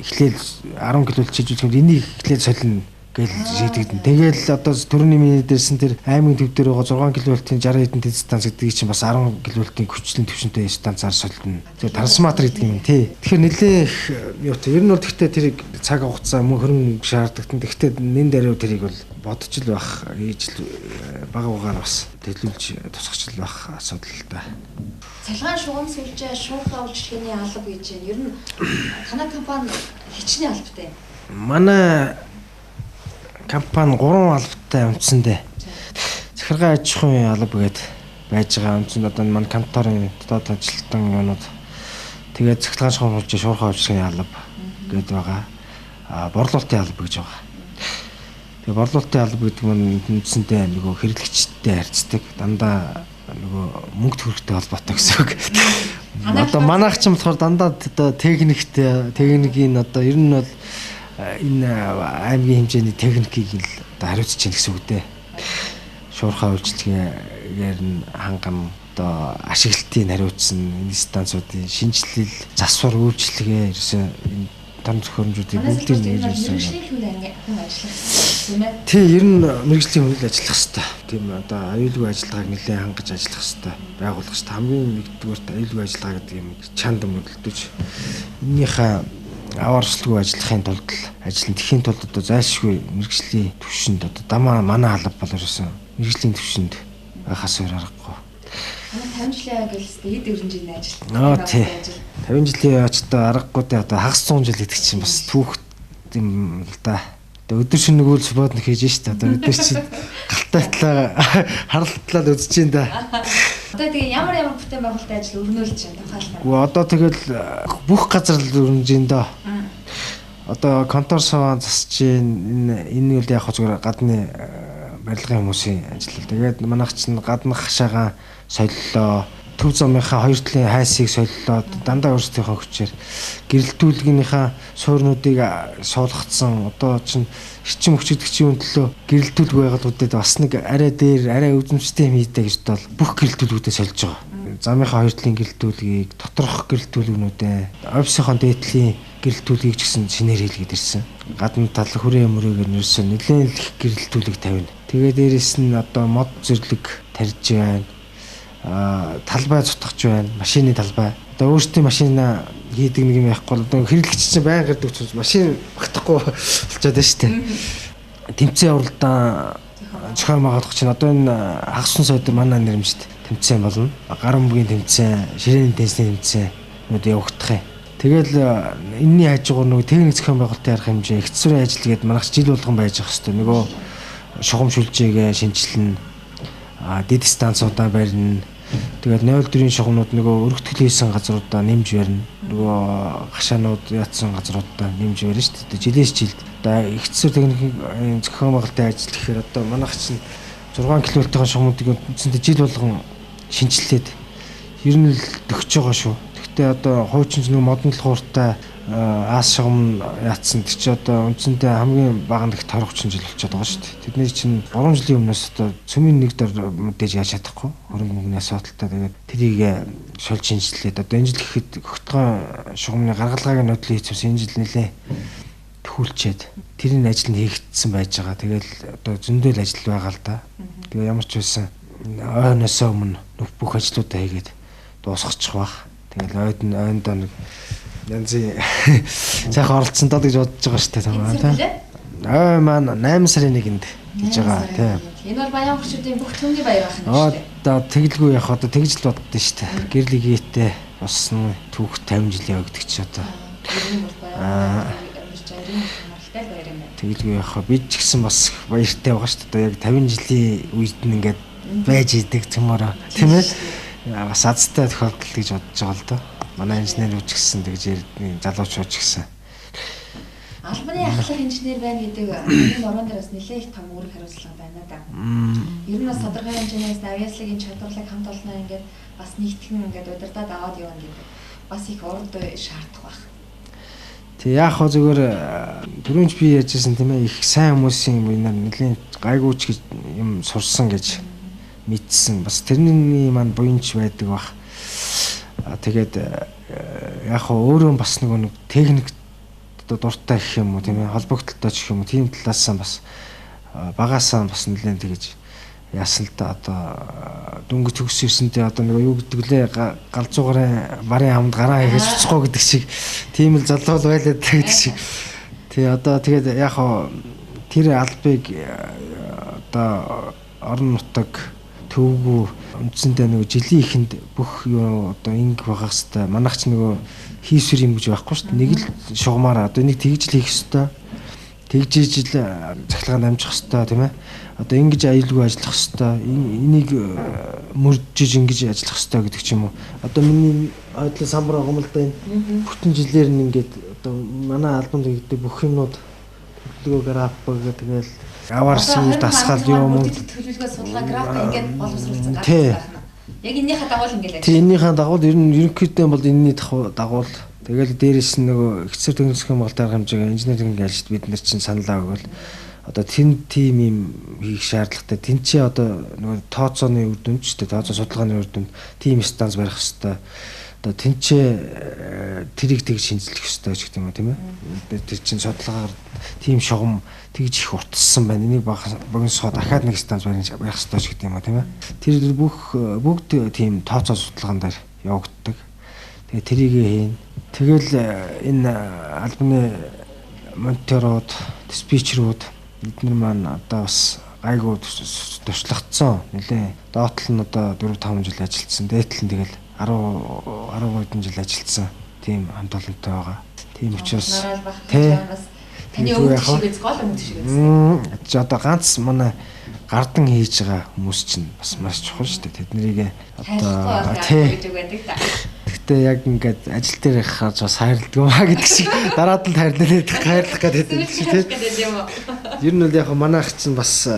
эхлээл 10 кВт шилжүүлэх юм. Энийг эхлээл солино гэл шийдэгдэн. Тэгэл одоо төрөний миний дээрсэн тэр аймгийн төв дээр байгаа 6 кВт-ийн 60 хэдэн тэд станц гэдгийг чинь бас 10 кВт-ийн хүчлийн түвшинтэй станцаар солино. Тэр трансформатор гэдэг юм тий. Тэгэхээр нэлээ их юутай. Ер нь бол гэхдээ тэрийг цаг хугацаа мөн хөрөнгө шаардлагатай. Гэхдээ нэн даруй тэрийг бол бодож л байх, хийж л бага багаар бас төлөвлөж тусгаж л байх асуудал л да. Цахилгаан шугам сүлжээ, шуурхай үйлчилгээний алба гэж байна. Ер нь танай компани хичнээн албатай юм? Манай компани 3 албатай үндсэндээ. Захиргаан аж ахуйн алба гээд байж байгаа. Үндсэнд одоо манай конторын дотоод ажилтан юунууд тэгээд цахилгаан шугам сүлжээ, шуурхай үйлчилгээний алба гээд байгаа. Борлуулалтын алба гэж байгаа. Тэгээ борлуулалтын алба гэдэг нь үндсэндээ нөгөө хэрэглэгчтэй харьцдаг. Дандаа нөгөө мөнгө төгрөгтэй холбоотой гэсэн үг. Одоо манайх ч юм болохоор дандаа одоо техниктэй, техникийн одоо ер нь бол энэ аймгийн хэмжээний техникийг л одоо хариуцж чинь гэсэн үг дээ. Шуурхай үйлчилгээгээр нь хангам одоо ашиглалтыг хариуцсан энэ станцуудын шинжилэл, засвар үйлчилгээ ерөөсөө энэ том төхөөрөмжүүдийг бүгдийг нь мэргэжлийн хүн ажиллах тийм ээ. Тий, ер нь мэргэжлийн хүн л ажиллах хэвээр. Тийм одоо аюулгүй ажиллагааг нэлээд хангаж ажиллах хэвээр. Байгуулах хэвээр. Хамгийн нэгдүгээрт аюулгүй ажиллагаа гэдэг юм чанд мөрөлдөж эннийхээ аваарчлгүй ажиллахын тулд ажиллана. Тэхийн тулд одоо зайлшгүй мэргэжлийн түвшинд одоо дамаа манай алба бол ерөөсөн мэргэжлийн түвшинд байхаас өөр аргагүй. 50 жилийн гэлстэй хэд өрнжийн ажил. Аа тий. 50 жилийн очтой аргагүй дээ одоо хагас 100 жил гэдэг чинь бас түүх юм л да. Одоо өдөр шөнөгүй л субботник хийж штэ. Одоо бид нар чинь галтай талаа харалтлал үзэж чинь да. Одоо тэгээ ямар ямар бүтээн байгуулалтын ажил өрнүүлж байна тухайлбал. Үгүй одоо тэгэл бүх газар л өрнөж байна доо. Одоо контор суван засаж чинь энэ үл яг зүгээр гадны барилгын хүмүүсийн ажил. Тэгээд манайх чинь гаднах хашаагаан солилоо. Төв замынхаа хоёр талын хайсыг солилоо. Дандаа өөрсдийнхөө хүчээр гэрэлтүүлгийнхаа суурнуудыг суулгацсан. Одоо чинь эрчим хүч гэдэг чинь төлөө гэрэлтүүлэг байгууллагуудад бас нэг арай дээр арай өвзөмжтэй юм хийдэ гэж бол бүх гэрэлтүүлгүүдээ сольж байгаа. Замынхаа хоёр талын гэрэлтүүлгийг, доторх гэрэлтүүлгнүүдээ, офисынхаа дээдлийн гэрэлтүүлгийг ч гэсэн шинээр хийлгээд ирсэн. Гадна тал хүрээ мөрөөгээр нэрсэн нэлээд их гэрэлтүүлэг тавина. Тэгээ дээрэс нь одоо мод зэрлэг тарьж байна. Талбай зутгах байна. Машины талбай. Одоо өөрсдийн машина хийдэг нэг юм яахгүй бол одоо хэрэглэгч чинь байнга гардаг ч машин багтахгүй болчиход байна шүү дээ. Тэмцээн уралдаан зохион байгуулах чинь одоо энэ хагас сая өдөр манай нэрмжт тэмцээн болно. Гар бөмбөгийн тэмцээн, ширээний теннисний тэмцээнүүд явагдах юм. Тэгэл энэний хажуугаар нөгөө техник зохион байгуулалтын арга хэмжээ, их засварын ажил гээд манайх жил болгон байж ах хэвээр нөгөө шугам шүлжээгээ шинжилнэ, дэд станцуудаа барина. Тэгээд 04-ийн шугамнууд нөгөө өргөтгөл хийсэн газруудаа нэмж барина. Нөгөө гашаанууд яатсан газруудаа нэмж барина шүү дээ. Жилээс жилд одоо их засвар техник зохион байгуулалтын ажил гэхээр одоо манайх чинь 6 кВт-ийн шугамнуудыг үндсэндээ жил болгон шинжилээд ер нь л төгсөж байгаа шүү. Гэхдээ одоо хуучин нөгөө модон толгууртай аас шугам яатсан тэр чи одоо үндсэндээ хамгийн бага нэг торох чин жил болчиход байгаа шүү дээ. Тэдний чинь 3 жилийн өмнөөс одоо цөмийн нэг дор мэдээж яаж чадахгүй хөрөнгө мөнгөний асуудалтай тэгээд тэрийг шолж шинжилээд одоо энэ жил гэхэд өгтгөн шугамны гаргалгааг нөдлөө хийчихсэн энэ жил нэлээ төхүүлчээд тэрний ажил нь хийгдсэн байж байгаа. Тэгэл одоо зөндөл ажил байгаа л да. Тэгээ ямар ч байсан ойноосоо өмнө бүх ажлуудаа хийгээд дуусгачих бах. Тэгэл ойд нь ойндоо нэг янзын сайхан оролцсон доо гэж бодож байгаа шүү дээ. Тийм. Ой маань 8 сарын 1-нд гэж байгаа тийм. Энэ бол Баян хөрчүүдийн бүх төмний баяр байх нь шүү дээ. Одоо тэгэлгүй яг одоо тэгж л боддоо шүү дээ. Гэрлийг хийтэй болсон түүх 50 жил явагддаг чи одоо. Тэгэлгүй яг би ч гэсэн бас баяртай байгаа шүү дээ. Одоо яг 50 жилийн үед нь ингээд байж идэг цөмөрөө тийм ээ. Бас азтай тохиолдол гэж бодож байгаа л доо. Манай инженерүүд ч гэсэн тэгж ярьдаг, залуучууд ч гэсэн. Албаны ахлах инженер байна гэдэг энэ нуруунд дээр бас нэлээд их том үүрэг хариуцлага байна да. Ер нь бас тодорхой хэмжээнээс авьяаслагын чадварлаг хамт олноо ингээд бас нэгтгэн ингээд удирдаад аваад явна гэдэг бас их урд шаардах байх. Тэг яг хоо зүгээр түрүүнч би ярьжсэн тийм ээ их сайн хүмүүсийн бид нар нэлээд гайгүйч гэж юм сурсан гэж мэдсэн. Бас тэрний маань буянч байдаг бах. Тэгээд яг хоо өөрөө бас нэг техник одоо дуртай гэх юм уу тийм ээ холбогдлолтой ч гэх юм уу тийм талаас нь бас багасаа бас нэлээд тэгэж яасан л да одоо дөнгөж төгс ирсэндээ одоо нэг юу гэдэг лээ галзуугарын барын хамд гараа хийхээс уцахгүй гэдэг шиг тийм л залуул байлаа гэдэг шиг. Тий одоо тэгээд яг хоо тэр албыг одоо орон нутаг төвгүү үндсэндээ нөгөө жилийн ихэнд бүх юу одоо инг байх хэвээр манайх ч нөгөө хийсвэр юм гэж байхгүй шүү дээ. Нэг л шугамаараа одоо энийг тэгж л хийх хэвээр тэгж ижил цахилгаан дамжих хэвээр тийм ээ. Одоо ингэж аюулгүй ажиллах хэвээр энийг мөржиж ингэж ажиллах хэвээр гэдэг ч юм уу. Одоо миний ойдлын самбар байгаа юм л да энэ бүтэн жилээр нь ингээд одоо манай албанд хийгддэг бүх юмнууд төлөвлөгөө график тэгэл аваар сүүр дасгал юм уу төлөвлөгөө судалгаа график ингээд боловсруулсан график байна. Яг энэнийхээ дагуу л ингээд. Тийм энэнийхээ дагуу ер нь ерөнхийдөө бол энэний дагуу л тэгэл дээрэс нь нөгөө их засвар техник Монгол арга хэмжээгээр инженеринг ажилд бид нар чинь саналаа өгөөл одоо тэн тим юм хийх шаардлагатай. Тэнцээ одоо нөгөө тооцооны үр дүнд ч гэдэг тооцоо судалгааны үр дүнд тим станц барих хэвээр одоо тэнцээ тэрийг тэгж шинжлэх ёстой ч гэдэг юм уу тийм ээ. Тэр чинь судалгаагаар тийм шугам тэгж их уртассан байна. Энийг богиносгоо дахиад нэг станц барих ёстой ч гэдэг юм уу тийм ээ. Тэр бүх бүгд тийм тооцоо судалгаан дээр явагддаг. Тэгээ тэрийг хийн. Тэгэл энэ албаны мониторууд, диспетчерүүд эднэр маань одоо бас гайгүй туршлагатсан. Нилээ доотлол нь одоо 4-5 жил ажилласан. Дээдл нь тэгэл 10 хэдэн жил ажилласан. Тийм хамт олонтой байгаа. Тийм учраас тий таны өвөг шиг гол өвөг шиг үзсэн. Одоо ганц манай гардан хийж байгаа хүмүүс чинь бас маш чухал шүү дээ. Тэднийг одоо тий гэж үг байдаг та. Гэхдээ яг ингээд ажил дээр харж бас хайрладаг юм а гэдэг шиг дараад л хайрлаад хайрлах гэдэг юм шиг тий. Ер нь бол яг манайх чинь бас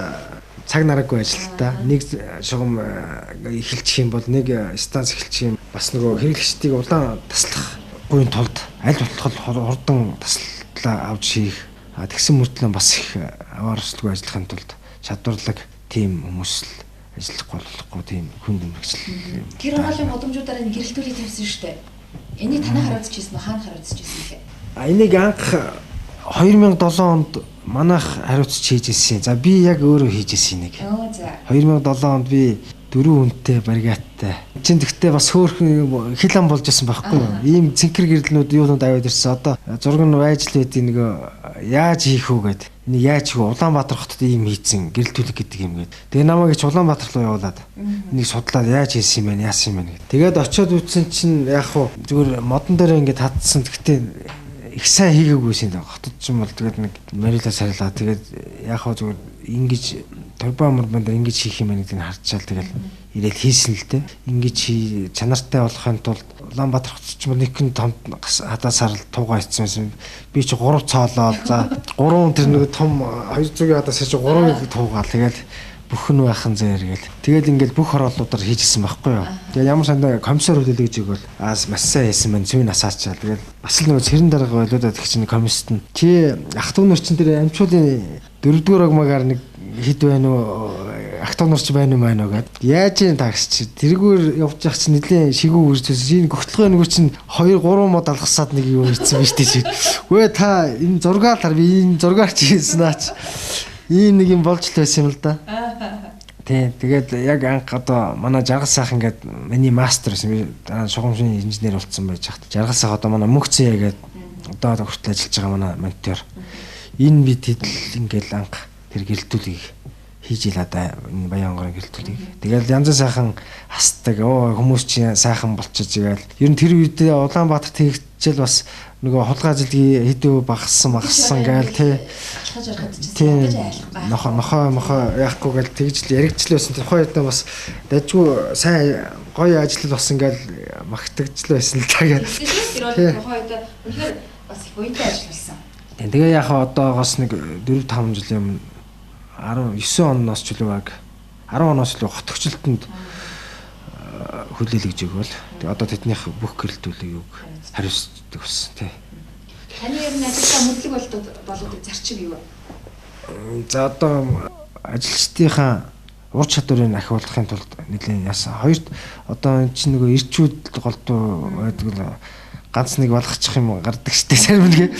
цаг нараагүй ажилтаа. Нэг шугам эхэлчих юм бол нэг станц эхэлчих юм бас нөгөө хэрэглэгчдийг улаан таслах гуйн тулд аль болох хурдан таслалаа авч хийх. Тэгсэн мөртлөө бас их аваар өслөгүй ажиллахын тулд чадварлаг тийм хүмүүс л ажиллахгүй болохгүй тийм хүнд мэргэжил. Тэр оноолын гудамжуудаар энэ гэрэлтүүлэг тавьсан шүү дээ. Энийг танай хариуцж хийсэн үү? Хаана хариуцж хийсэн гэлээ? Энийг анх 2007 онд манайх хариуцж хийж ирсэн. За би яг өөрөө хийж ирсэн энийг. Оо за. 2007 онд би 4 хүнтэй баригаттай. Чин тэгтээ бас хөөрхөн хил ам болж исэн байхгүй юу? Ийм цэнхэр гэрлэнүүд юунууд аваад ирсэн. Одоо зураг нь байж л байдیں۔ Нөгөө яаж хийх үү гэд. Энийг яаж хийх вэ? Улаанбаатар хотод ийм хийцэн гэрэл түлэг гэдэг юм гээд. Тэгээ намайг ч Улаанбаатар руу явуулаад энийг судлаад яаж хийсэн юм бэ? Яасан юм бэ гэд. Тэгээд очиод үзсэн чинь яг хуу зүгээр модон дээр ингээд татсан. Тэгтээ их сайн хийгээгүйсэн л хотод ч юм бол тэгээд нэг марила сарилаа. Тэгээд яг хуу зүгээр ингэж турбо мурбан дээр ингэж хийх юм байна гэдгийг харчаал тэгэл ирээл хийсэн л дээ. Ингэж чанартай болохын тулд Улаанбаатар хотод ч юм бол нэгэн том хадаа сарал туугаа ицсэн байсан. Би чи 3 цоолоод за 3 тэр нэг том 200-ийн хадаа сар чи 3-ыг туугаал тэгэл бүх нь байхан зээр гэл. Тэгэл ингээл бүх хорооллуудаар хийжсэн байхгүй юу. Тэгээ ямар сандаа комиссар хүлээлгэж игэл аас маш сайн хийсэн байна. Цэвэн насаачаал. Тэгэл бас л нөгөө цэрэн дарга байлуу да тэг чинь комиссд нь. Чи ах トゥ нар чинь тэр амчуулын 4-р огмагаар нэг хэд байна уу? Ах トゥ нар ч байна уу маань уу гэд. Яаж юм такс чи тэргээр явж явах чинь нэлээ шигүү үржсэн. Энэ гөгтлөгөө нөгөө чинь 2 3 мод алгасаад нэг юм хийсэн биз дээ. Үгүй та энэ зургаал хар би энэ зургаар чи хийсэн наач. Ийм нэг юм болж л байсан юм л да. Тийм. Тэгээд яг анх одоо манай Жаргал сайхан гээд миний мастер байсан. Би дараа шугамшийн инженер болсон байж хат. Жаргал сайхан одоо манай мөнхцэн ягээд одоо хүртэл ажиллаж байгаа манай монитор. Энэ би тэдэл ингээл анх тэр гэрэлтүүлгийг хийж илаа да. Энэ Баян онгорын гэрэлтүүлгийг. Тэгэл янз сайхан хасдаг. Оо хүмүүс чи сайхан болчихж игээл. Ер нь тэр үед Улаанбаатар тэгчэл бас нөгөө хулгай зэлгийн хэдүү багассан гээл тий. Алхаж ороход ч гэсэн айлахгүй. Нохоо мохоо яахгүй гээл тэгж л яригчлээ байсан. Тухайн үед бас дажгүй сайн гоё ажил болсон гээл магтагчлаа байсан л та гээл. Тэр тухайн үед үнэхээр бас их буянтай ажил болсон. Тэгээ яг одоогоос нэг 4 5 жилийн өмнө 19 оноос ч үлээ баг 10 оноос л хотгочлолтонд хүлээлгэж өгөөл. Тэгээ одоо тэднийх бүх гэрэлтүүлэг юг хариуцдаг болсон тий. Таны ер нь ажилдаа мөндлөг болдог зарчим юу вэ? За одоо ажилчдынхаа ур чадварыг ахиулахын тулд нэлээд яасан. Хоёрт одоо энэ чинь нөгөө ирчүүд голдуу байдаг л ганц нэг болгочих юм гардаг штэ зарим нэг.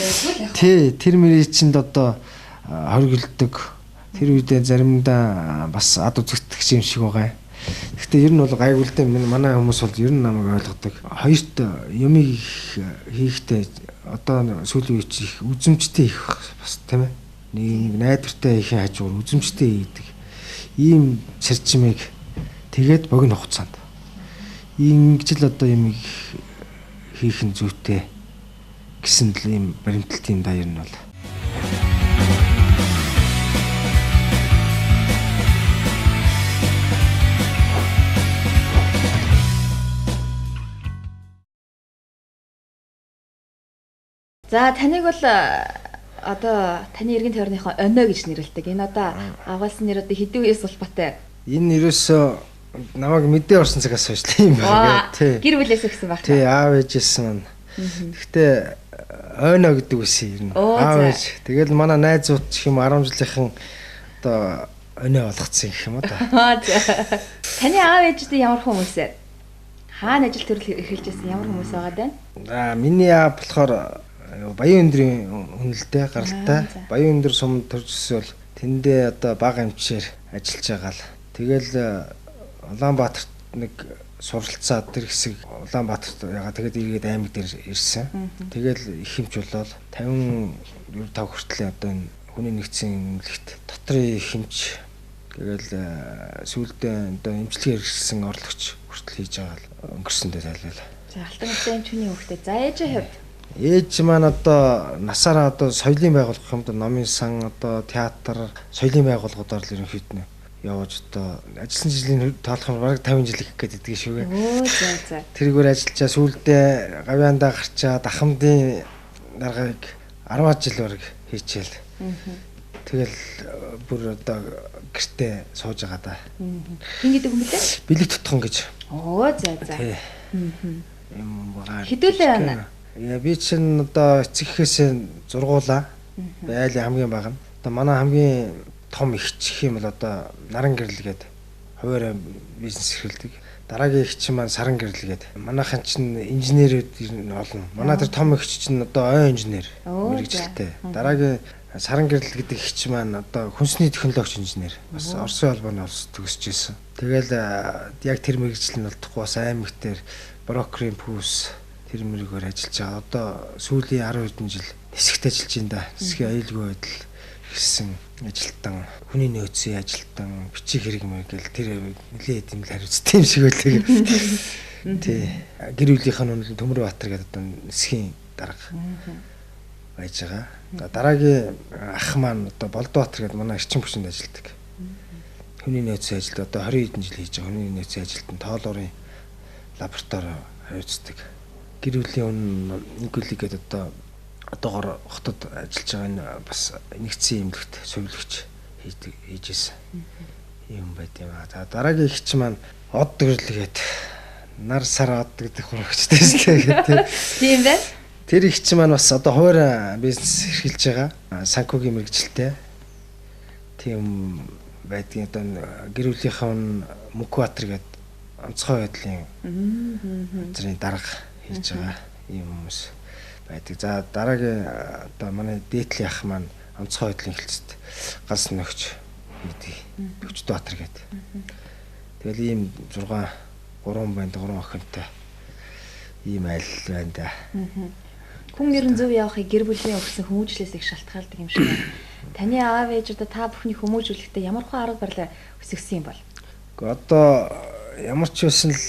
Тий, тэр мөрий чинд одоо хоригддаг. Тэр үедээ заримдаа бас ад үзэгдэх юм шиг байгаа. Гэхдээ ер нь бол гайгүй л дээ. Манай хүмүүс бол ер нь намайг ойлгодог. Хоёрт юмыг хийхдээ одоо сүүлийн үед их үзэмжтэй их бас тийм ээ. Нэг найдвартай хийхин хажуугаар үзэмжтэй хийдэг. Ийм цэрчмийг тэгээд богино хугацаанд. Ингэж л одоо юмыг хийх нь зүйтэй гэсэн л ийм баримтлалт юм да ер нь бол. За таныг бол одоо таны эргэн тойрныхоо Онио гэж нэрлэдэг. Энэ одоо агуулсан нэр одоо хэдэн үеэс улбатай? Энэ ерөөсөө намайг мэдээ орсон цагаас хойш л юм байна тий. Гэр бүлээс өгсөн байх. Тий, аав ээжсэн маань. Гэхдээ Онио гэдэг үсэн ер нь. Аав ээж. Тэгэл манай найзууд ч юм 10 жилийнхэн одоо Онио болгоцсон гэх юм уу да. Таны аав ээжтэй ямар хүмүүс вэ? Хаана ажил төрөл эрхэлж байсан ямар хүмүүс байгаа даа? Аа миний аав болохоор Баян өндрийн үнэлтэй гаралтай. Баян өндөр сумд төрж өсөөл тэндээ одоо бага эмчээр ажиллаж байгаа л. Тэгэл Улаанбаатарт нэг суралцаад тэр хэсэг Улаанбаатарт ягаа тэгээд эргээд аймаг дээр ирсэн. Тэгэл их хэмч болоод 55 хүртэл одоо энэ хүний нэгдсэн эмнэлэгт дотрын их хэмч тэгэл сүүлдээ одоо эмчилгээ хэрэгжүүлсэн орлогч хүртэл хийж байгаа л өнгөрсөндөө тайлал. За алтан гартай эмч хүний хүүхдээ. За ээжийн хувьд Ээж маань одоо насаараа одоо соёлын байгууллага юм да номын сан одоо театр соёлын байгууллагуудаар л ерөнхийд нь явж одоо ажилласан жилийн тоолох нь бараг 50 жил гэх гээд иддэг шүү. Өө за за. Тэргээр ажиллачаа сүүлдээ гавьяандаа гарчаад ахмадын даргаыг 10 жил бараг хийчихэл. Тэгэл бүр одоо гэртээ сууж байгаа да. Хин гэдэг юм бэлээ? Бэлэг тутхан гэж. Оо за за. Юм байгаа. Хэдүүлээ байна. Яа би чинь одоо эцэг эхээсээ зургуулаа. Байлын хамгийн бага нь. Одоо манай хамгийн том ихч гэх юм бол одоо наран гэрэл гээд хуваараа бизнес эрхэлдэг. Дараагийн эгч маань Саран гэрэл гээд. Манайхан чинь инженерүүд олон. Манай тэр том эгч чинь одоо ой инженер мэргэжилтэй. Дараагийн Саран гэрэл гэдэг эгч маань одоо хүнсний технологич инженер. Бас Оросын холбооны улс төгсөж исэн. Тэгэл яг тэр мэргэжил нь болдохгүй бас аймагтэр брокерийн пүүс тэр мэрэгээр ажиллаж байгаа. Одоо сүүлийн 10 хэдэн жил нисгт ажиллаж байна да. Нисгийн аюулгүй байдал гэсэн ажилтан, хүний нөөцийн ажилтан, бичиг хэрэг мэрэг гэл тэр нэлээд юм л хариуцтай юм шиг байлаа. Тий. Гэр бүлийнх нь үнэн Төмөрбаатар гэдэг одоо нисгийн дарга байж байгаа. Дараагийн ах маань одоо Болдбаатар гэдэг манай эрчим хүчинд ажилладаг. Хүний нөөцийн ажилд одоо 20 хэдэн жил хийж байгаа. Хүний нөөцийн ажилтан тоолуурын лаборатори хариуцдаг. Гэр бүлийн үнэн Николик гэдэг одоо одоогор хотод ажиллаж байгаа энэ бас нэгдсэн эмнэлэгт сувилагч хийж исэн юм байт юм аа. За дараагийн эгч маань од гэрлэгээд нар сар од гэдэг хөрөгчтэй шүү дээ. Тийм байна. Тэр эгч маань бас одоо хуваарь бизнес эрхэлж байгаа. Санхүүгийн мэргэжилтэй. Тийм байдгийн одоо гэр бүлийнхээ үн Мөнхбаатар гэдэг онцгой байдлын газрын дарга хийж байгаа ийм хүмүүс байдаг. За дараагийн одоо манай дээдлийн ах маань онцгой байдлын хэлцэд галс нөхч хийдэг. Төвчдбаатар гэдэг. Тэгэл ийм 6 3 банд 3 охинтой ийм айл байна да. Хүн ер нь зөв явахыг гэр бүлийн өгсөн хүмүүжлээс их шалтгаалдаг юм шиг байна. Таны аав ээж одоо та бүхний хүмүүжүүлэхдээ ямар хөө арга барилаа өсгөсөн юм бол? Гэхдээ одоо ямар ч байсан л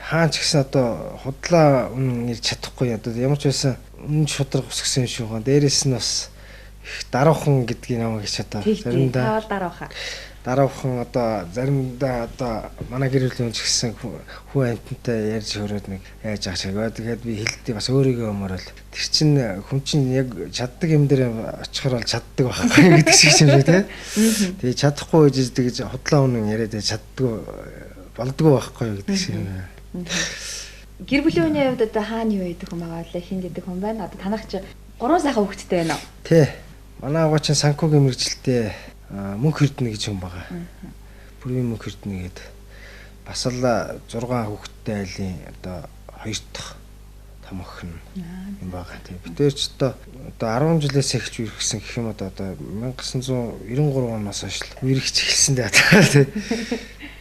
хаан ч гэсэн одоо худлаа үнэн ирж чадахгүй одоо ямар ч байсан үнэн шударга өсгсөн юм шиг байна. Дээрээс нь бас их даруухан гэдгийг намайг их чадаа. Заримдаа даруухан одоо заримдаа одоо манай гэр бүлийн хүн ч гэсэн хүн амьтантай ярьж хөрөөд нэг яаж аах шиг. Тэгээд би хэлдээ бас өөрийгөө өмөрөл. Тэр чинь хүн чинь яг чаддаг юм дээр очихор бол чаддаг байхгүй гэдэг шиг юм шиг тий. Тэгээ чадахгүй гэж тэгж худлаа үнэн яриад чаддгүй болдгоо байхгүй гэдэг шиг юм. Гэр бүлийн хүний хувьд одоо хаана юу гэдэг хүн байгаа вэ? Хин гэдэг хүн байна. Одоо танах чи 3 сайхан хүүхэдтэй байна уу? Тий. Манай аваа чинь санхүүгийн мэргэжилтэй Мөнх Эрдэнэ гэж хүн байгаа. Бүрийн Мөнх Эрдэнэ гэдэг. Бас л 6 хүүхэдтэй айлын одоо 2 дахь том охин юм байгаа. Тий. Бид нар ч одоо 10 жилээс эхэлж үерхсэн гэх юм одоо 1993 оноос хойш үерхэж эхэлсэн дээ. Тий.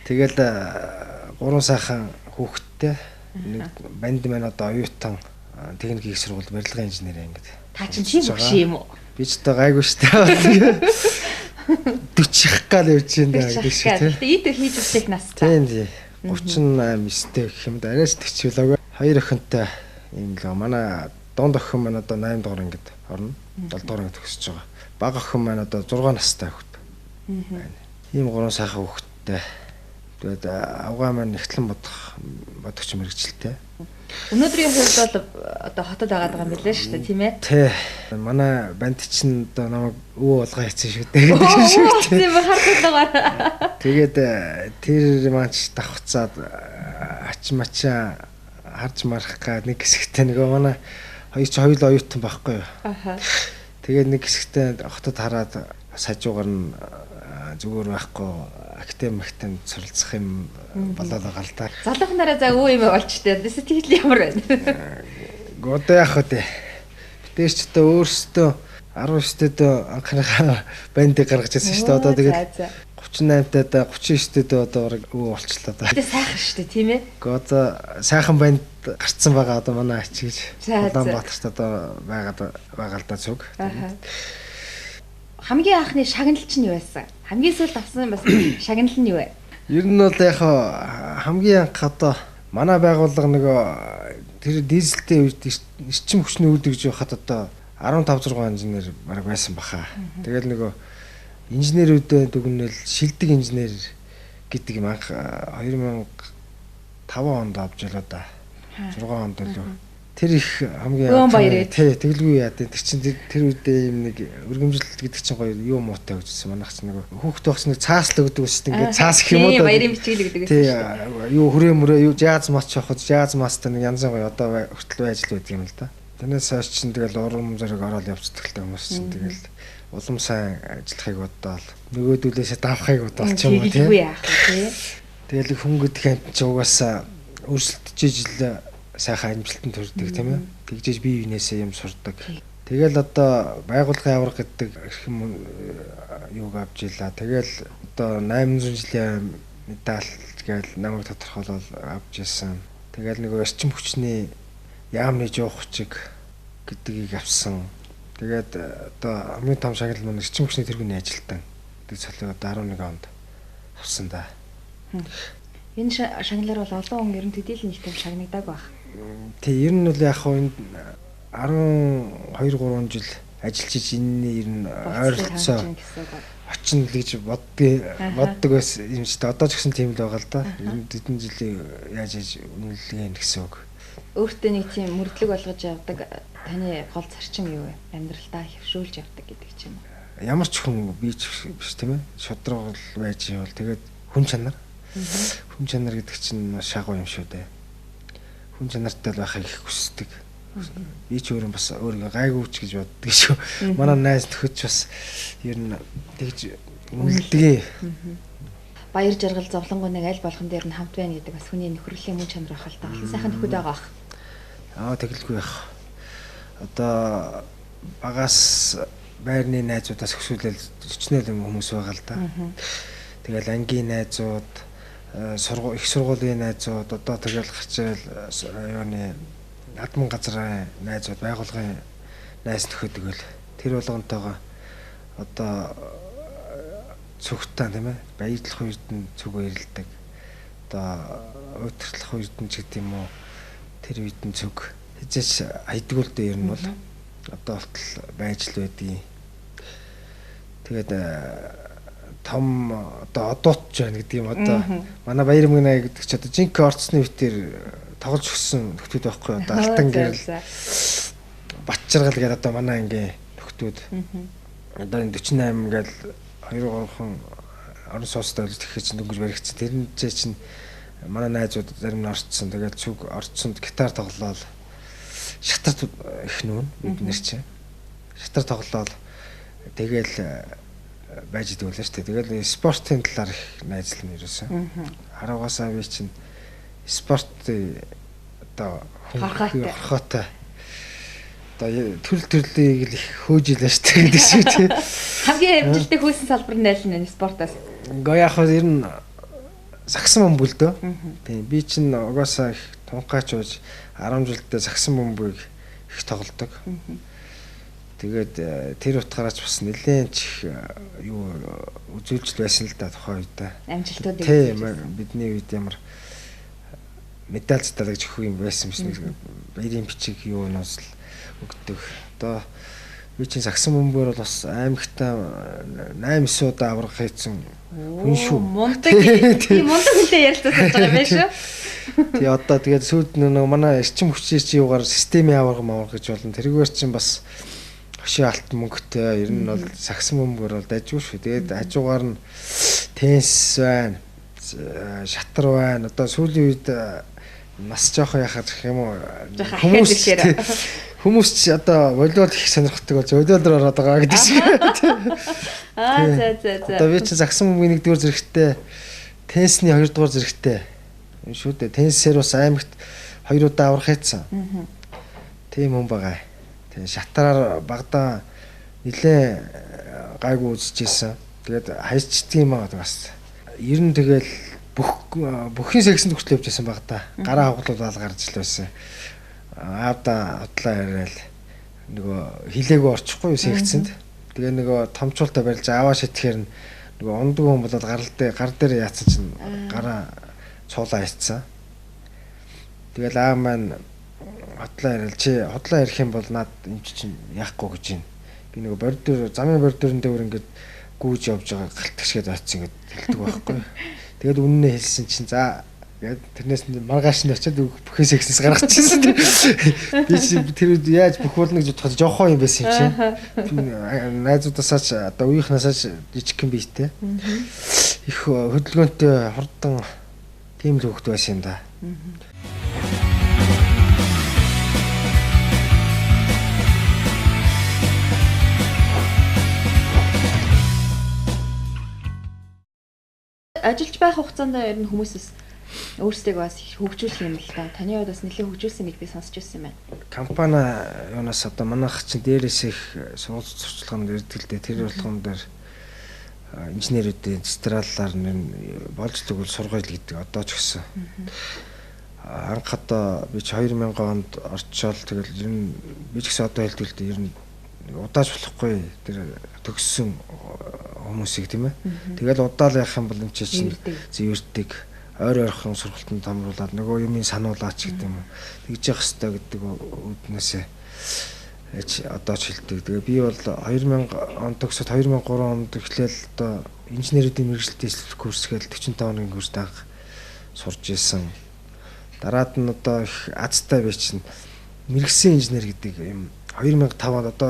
Тэгэл 3 сайхан хүүхэдтэй нэг банд маань одоо оюутан техникийн их сургуульд барилгын инженер ингээд. Та чинь тийм багш юм уу? Би ч одоо гайгүй шүү дээ. 40 гал явж байна гэдэг шиг тийм. Гэтэ ид хийж үсэх настай. Тийм тийм. 38 9-тэй гэх юм да. Арайс 40 лог. Хоёр охинтой юм л. Манай дунд охин маань одоо 8 дугаар ангид орно. 7 дугаар ангид төгсөж байгаа. Бага охин маань одоо 6 настай хүүхэд байна. Ийм гурван сайхан хүүхэдтэй. Тэгээд авгаа маань нэгтлэн бодогч мэргэжилтэй. Өнөөдрийн хувьд бол одоо хотод байгаад байгаа юм билээ шүү дээ, тийм ээ? Тий. Манай банд чинь одоо намайг өвөө болгоо хийсэн шүү дээ гэдэг шиг тийм. Тийм хардлагаар. Тэгээд тэр маань ч давхцаад ач мачаа харж марах га нэг хэсэгтээ нөгөө манай хоёр чи хоёул оюутан байхгүй юу? Аха. Тэгээд нэг хэсэгтээ хотод хараад бас хажуугаар нь зүгээр байхгүй академиктэй суралцах юм болоод байгаа л да. Залуухнараа за өвөө юм болчтой. Сэтгэл ямар байна? Одоо яах вэ? Бид ч одоо өөрсдөө 19-д анхныхаа бандыг гаргаж ирсэн шүү дээ. Одоо тэгээд 38-тад 39-д одоо бараг өвөө болчлоо да. Тэгээ сайхан шүү дээ, тийм ээ? Гэхдээ одоо сайхан банд гарцсан байгаа одоо манай ач гэж Улаанбаатарт одоо байгаад байгаа л да цуг. Хамгийн анхны шагнал чинь юу байсан? Хамгийн сүүлд авсан бас шагнал нь юу вэ? Ер нь бол яг хамгийн анх одоо манай байгууллага нөгөө тэр дизелтэй үед эрчим хүчний үүдэг гэж байхад одоо 15 6 инженер бараг байсан баха. Тэгэл нөгөө инженерүүдээ дүгнэл шилдэг инженер гэдэг юм анх 2005 онд авч ялаа да. 6 онд лөө. Тэр их хамгийн тий тэгэлгүй яа тэр чинь тэр үедээ юм нэг өргөмжлөлт гэдэг чинь гоё юу муутай гэжсэн. Манайх чинь нөгөө хүүхэд багс нэг цаас л өгдөг үст ингээд цаас гэх юм уу да. Баярын бичиг л өгдөг гэсэн шүү дээ. Юу хүрээ мөрөө юу жааз мач явахад жааз мастай нэг янз гоё одоо хүртэл байж л байдаг юм л да. Тэрнээс хойш чинь тэгэл урам зориг ороод явцдаг л хүмүүс чинь тэгэл улам сайн ажиллахыг бодоол нөгөөдүүлээсээ давхыг бодоол ч юм уу тий. Тэгэлгүй яах вэ тий. Тэгэл хүн гэдэг амьтан чи угаасаа өрсөлдөж ижил сайхан амжилтанд хүрдэг тийм ээ. Тэгжээж бие биенээсээ юм сурдаг. Тэгэл одоо байгууллагын аварга гэдэг эрхэм юуг авч илаа. Тэгэл одоо 800 жилийн медаль гээл намайг тодорхойлол авч исэн. Тэгэл нөгөө эрчим хүчний яамны жуухчиг гэдгийг авсан. Тэгээд одоо хамгийн том шагнал маань эрчим хүчний тэргүүний ажилтан гэдэг цолыг одоо 11 онд авсан да. Энэ шагналаар бол олон хүн ер нь төдийлөн их том шагнагдааг байх. Тий, ер нь бол яг хөө энд 12 3 жил ажиллаж иж энэний ер нь ойролцоо очино л гэж боддог байсан юм чи. Одоо ч гэсэн тийм л байгаа л да. Ер нь хэдэн жилийн яаж яаж үнэлгээ гэсэн үг. Өөртөө нэг тийм мөрдлөг болгож явдаг таны гол зарчим юу вэ? Амьдралдаа хэвшүүлж явдаг гэдэг ч юм уу. Ямар ч хүн би ч биш тийм ээ. Шудраг байж ивэл тэгээд хүн чанар. Хүн чанар гэдэг чинь маш шагуу юм шүү дээ. Хүн чанартай л байхыг их хүсдэг. Би ч өөрөө бас өөрийгөө гайгүй ч гэж боддог шүү. Манай найз нөхөд ч бас ер нь тэгж үнэлдэг. Баяр жаргал зовлонгоо нэг аль болгон дээр нь хамт байна гэдэг бас хүний нөхөрлийн мөн чанар байх л та. Олон сайхан нөхөд байгаа бах. Аа тэгэлгүй байх. Одоо багаас байрны найзуудаас хөсөөлөл өчнөөл юм хүмүүс байгаа л да. Тэгэл ангийн найзууд, их сургуулийн найзууд, одоо тэгэл хачаал юуны наадмын газрын найзууд, байгууллагын найз нөхөд гэл тэр болгонтойгоо одоо цогтаа тийм ээ баярлах үед нь цөг баярладаг. Одоо уйтарлах үед нь ч гэдэг юм уу тэр үед нь цөг хизээч хайдгүй л дээ ер нь бол одоо болтол байж л байдгийг. Тэгээд том одоо одуутч байна гэдэг юм одоо манай Баяр мгэнэ гэдэг чи одоо жинхэнэ орцны үеэр тоглож өгсөн нөхдүүд байхгүй одоо Алтан гэрэл Батчаргал гэдэг одоо манай ангийн нөхдүүд одоо энэ 48 гээл 2 3хан орон сууцтай болж тэгэхэд чинь дөнгөж баригдсан. Тэрнээ чинь манай найзууд зарим нь орцсон. Тэгээд цүг орцсонд гитар тоглоол шатар их нүүн бид нар чинь шатар тоглоол тэгэл байж идэг үлээ шүү дээ. Тэгэл спортын талаар их найзлан ерөөсөн. Харуугаасаа би чинь спорт одоо хорхоотой одоо төрөл төрлийг л их хөөж илээ шүү дээ гэдэг шиг тий. Хамгийн амжилттай хөөсөн салбар нь аль нь спортоос? Ингээ яг хөө ер нь сагсан бөмбөг л дөө. Тийм би чинь угаасаа их тунхаач байж 10 жилдээ сагсан бөмбөгийг их тоглодог. Тэгээд тэр утгаараач бас нэлээд ч их юу үзүүлж байсан л да тухайн үед. Амжилтууд тийм бидний үед ямар медаль зэталж өгөх юм байсан биш нэг баярын бичиг юунаас л өгдөг. Одоо би чинь сагсан бөмбөгөөр бол бас аймагтаа 8 9 удаа авраг хийсэн хүн шүү. Мундаг. Тийм мундаг хүнтэй ярилцаж байгаа юм байна шүү. Тий одоо тэгээд сүйд нөгөө манай эрчим хүчний чи юугаар системийн аварга маварга гэж болно. Тэрүүгээр чинь бас хөшөө алт мөнгөтэй ер нь бол сагсан бөмбөгөөр бол дайжгүй шүү. Тэгээд хажуугаар нь теннис байна, шатар байна. Одоо сүүлийн үед нас жоохон яхах юм уу хүмүүс ч одоо волейбол их сонирхдаг болж волейбол руу ороод байгаа гэдэг шиг. Аа за за за. Одоо би чинь сагсан бөмбөгийн 1-р зэрэгтэй, теннисний 2-р зэрэгтэй шүү дээ. Теннисээр бас аймагт 2 удаа аврах хийсэн. Тийм хүн байгаа. Тэгээ шатараар багадаа нилээ гайгүй үзчихсэн. Тэгээд хайчдсан юм аа бас. Ер нь тэгэл бүхний сексэнд хүртэл явж байсан баг та. Гараа хуглуулаад гарч ил байсан. Аавда худлаа яриад нөгөө хилээгөө орчихгүй юу секцэнд. Тэгээ нөгөө томчуултаа барилж аваа шитгэхэр нь нөгөө ундаг хүн болоод гарал дээр гар дээр яатсан чинь гараа цуулаа хийцэн. Тэгэл аа маань худлаа яриад чи худлаа ярих юм бол над юм чинь яахгүй гэж юм. Би нөгөө бордюр замын бордюрын дээр ингээд гүйж явж байгаа галтгшгээд очсон ингээд хэлдэг байхгүй. Тэгээд үннээ хэлсэн чинь за гээд тэрнээс маргааш нь очиад бүхэн сексээс гаргачихсан. Би чи тэр үед яаж бүх болно гэж бодоход жохон юм байсан юм чи. Найзуудаасаа ч одоо үеийнхнээсээ ч жижигхэн биетэй. Их хөдөлгөөнтэй хурдан тийм л хөвгт байсан юм да. Ажиллаж байх хугацаанд ер нь хүмүүсээс өөрсдийг бас хөгжүүлэх юм л да. Таны хувьд бас нэлээд хөгжүүлсэн гэж би сонсч ирсэн юм байна. Компани юунаас одоо манайх чинь дээрээс их сургууль сурчлаганд ирдэг л дээ. Тэр болгон дээр инженерүүдийн централлаар нь болж тэгвэл сургууль гэдэг одоо ч гэсэн. Анх одоо би ч 2000 онд орчоол тэгэл ер нь би ч гэсэн одоо хэлдэг л дээ ер нь удааж болохгүй тэр төгссөн хүмүүсийг тийм ээ. Тэгэл удаал явах юм бол энэ чинь зэвэрдэг ойр ойрхон сургалтанд томруулаад нөгөө юмыг сануулаач гэдэг юм уу. Тэгж явах хэрэгтэй гэдэг үүднээсээ одоо ч хэлдэг. Тэгээ би бол 2000 он төгсөд 2003 онд эхлээл одоо инженерүүдийн мэргэжилтийн эслэх курс гээл 45 хоногийн курст анх сурж исэн. Дараад нь одоо их азтай би чинь мэргэсэн инженер гэдэг юм 2005 онд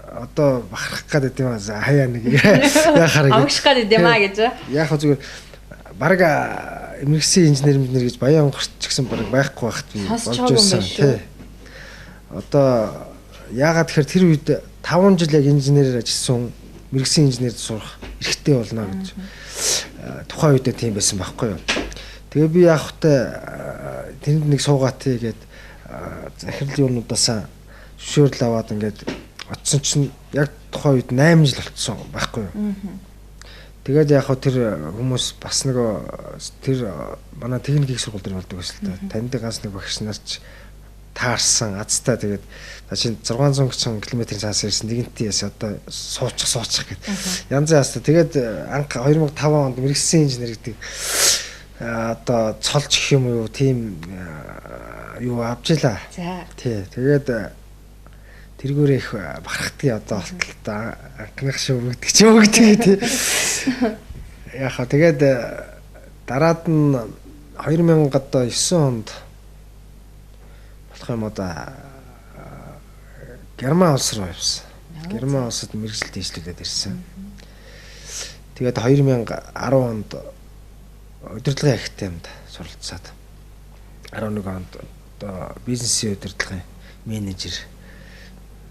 одоо бахархах гэдэг юм аа хаяа нэг яхаараа амгших гэдэг юм аа гэж. Яг хөө зүгээр баг мэргэсэн инженер гэж баян онгорч гэсэн баг байхгүй байхад би болж байсан тий. Одоо яагаад тэгэхээр тэр үед 5 жил яг инженерээр ажилласан мэргэсэн инженерд сурах эрхтэй болно гэж тухайн үедээ тийм байсан байхгүй юу. Тэгээ би яг хөтэ тэнд нэг суугаат хийгээд захирал юунуудаасаа зөвшөөрөл аваад ингээд очсон чинь яг тухайн үед 8 жил болцсон байхгүй юу. Тэгээд яг хөө тэр хүмүүс бас нөгөө тэр манай техникийн сургууль дээр болдог байсан л та. Таньдаг ганц нэг багш нар ч таарсан азтай тэгээд за чинь 600 км-ийн цаас ирсэн нэгэнтээ яс одоо суучих гэд. Янз янз тэгээд анх 2005 онд мэргэсэн инженер гэдэг одоо цолж гэх юм уу тийм юу авч илаа. За. Тий. Тэгээд тэргүүрээ их бахархдгийг одоо болтол та анхных шиг өгдөг ч юм өгдөг тий. Яг хаа тэгээд дараад нь 2009 онд болох юм одоо Герман улс руу явсан. Герман улсад мэргэжилт хийжлүүлээд ирсэн. Тэгээд 2010 онд удирдлагын академид суралцаад 11 онд одоо бизнесийн удирдлагын менежер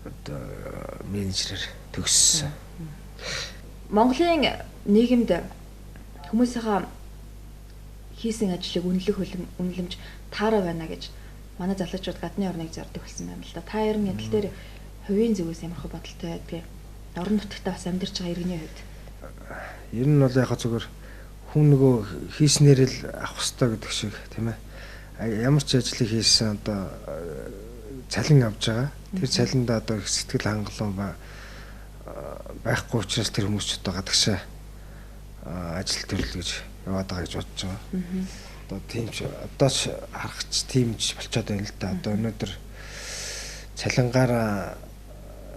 одоо менежерээр төгссөн. Монголын нийгэмд хүмүүсийнхаа хийсэн ажлыг үнэлэх үнэлэмж таараа байна гэж манай залуучууд гадны орныг зордог болсон байна л да. Та ер нь энэ тал дээр хувийн зүгээс ямар хөө бодолтой байдгийг орон нутагтаа бас амьдарч байгаа иргэний хувьд. Ер нь бол яг зүгээр хүн нөгөө хийснээр л авах ёстой гэдэг шиг тийм ээ. Ямар ч ажлыг хийсэн одоо цалин авж байгаа. Тэр цалиндаа одоо их сэтгэл хангалуун байхгүй учраас тэр хүмүүс ч одоо гадагшаа ажил төрөл гэж яваад байгаа гэж бодож байгаа. Одоо тийм ч одоо ч харах ч тийм ч болчиход байна л да. Одоо өнөөдөр цалингаараа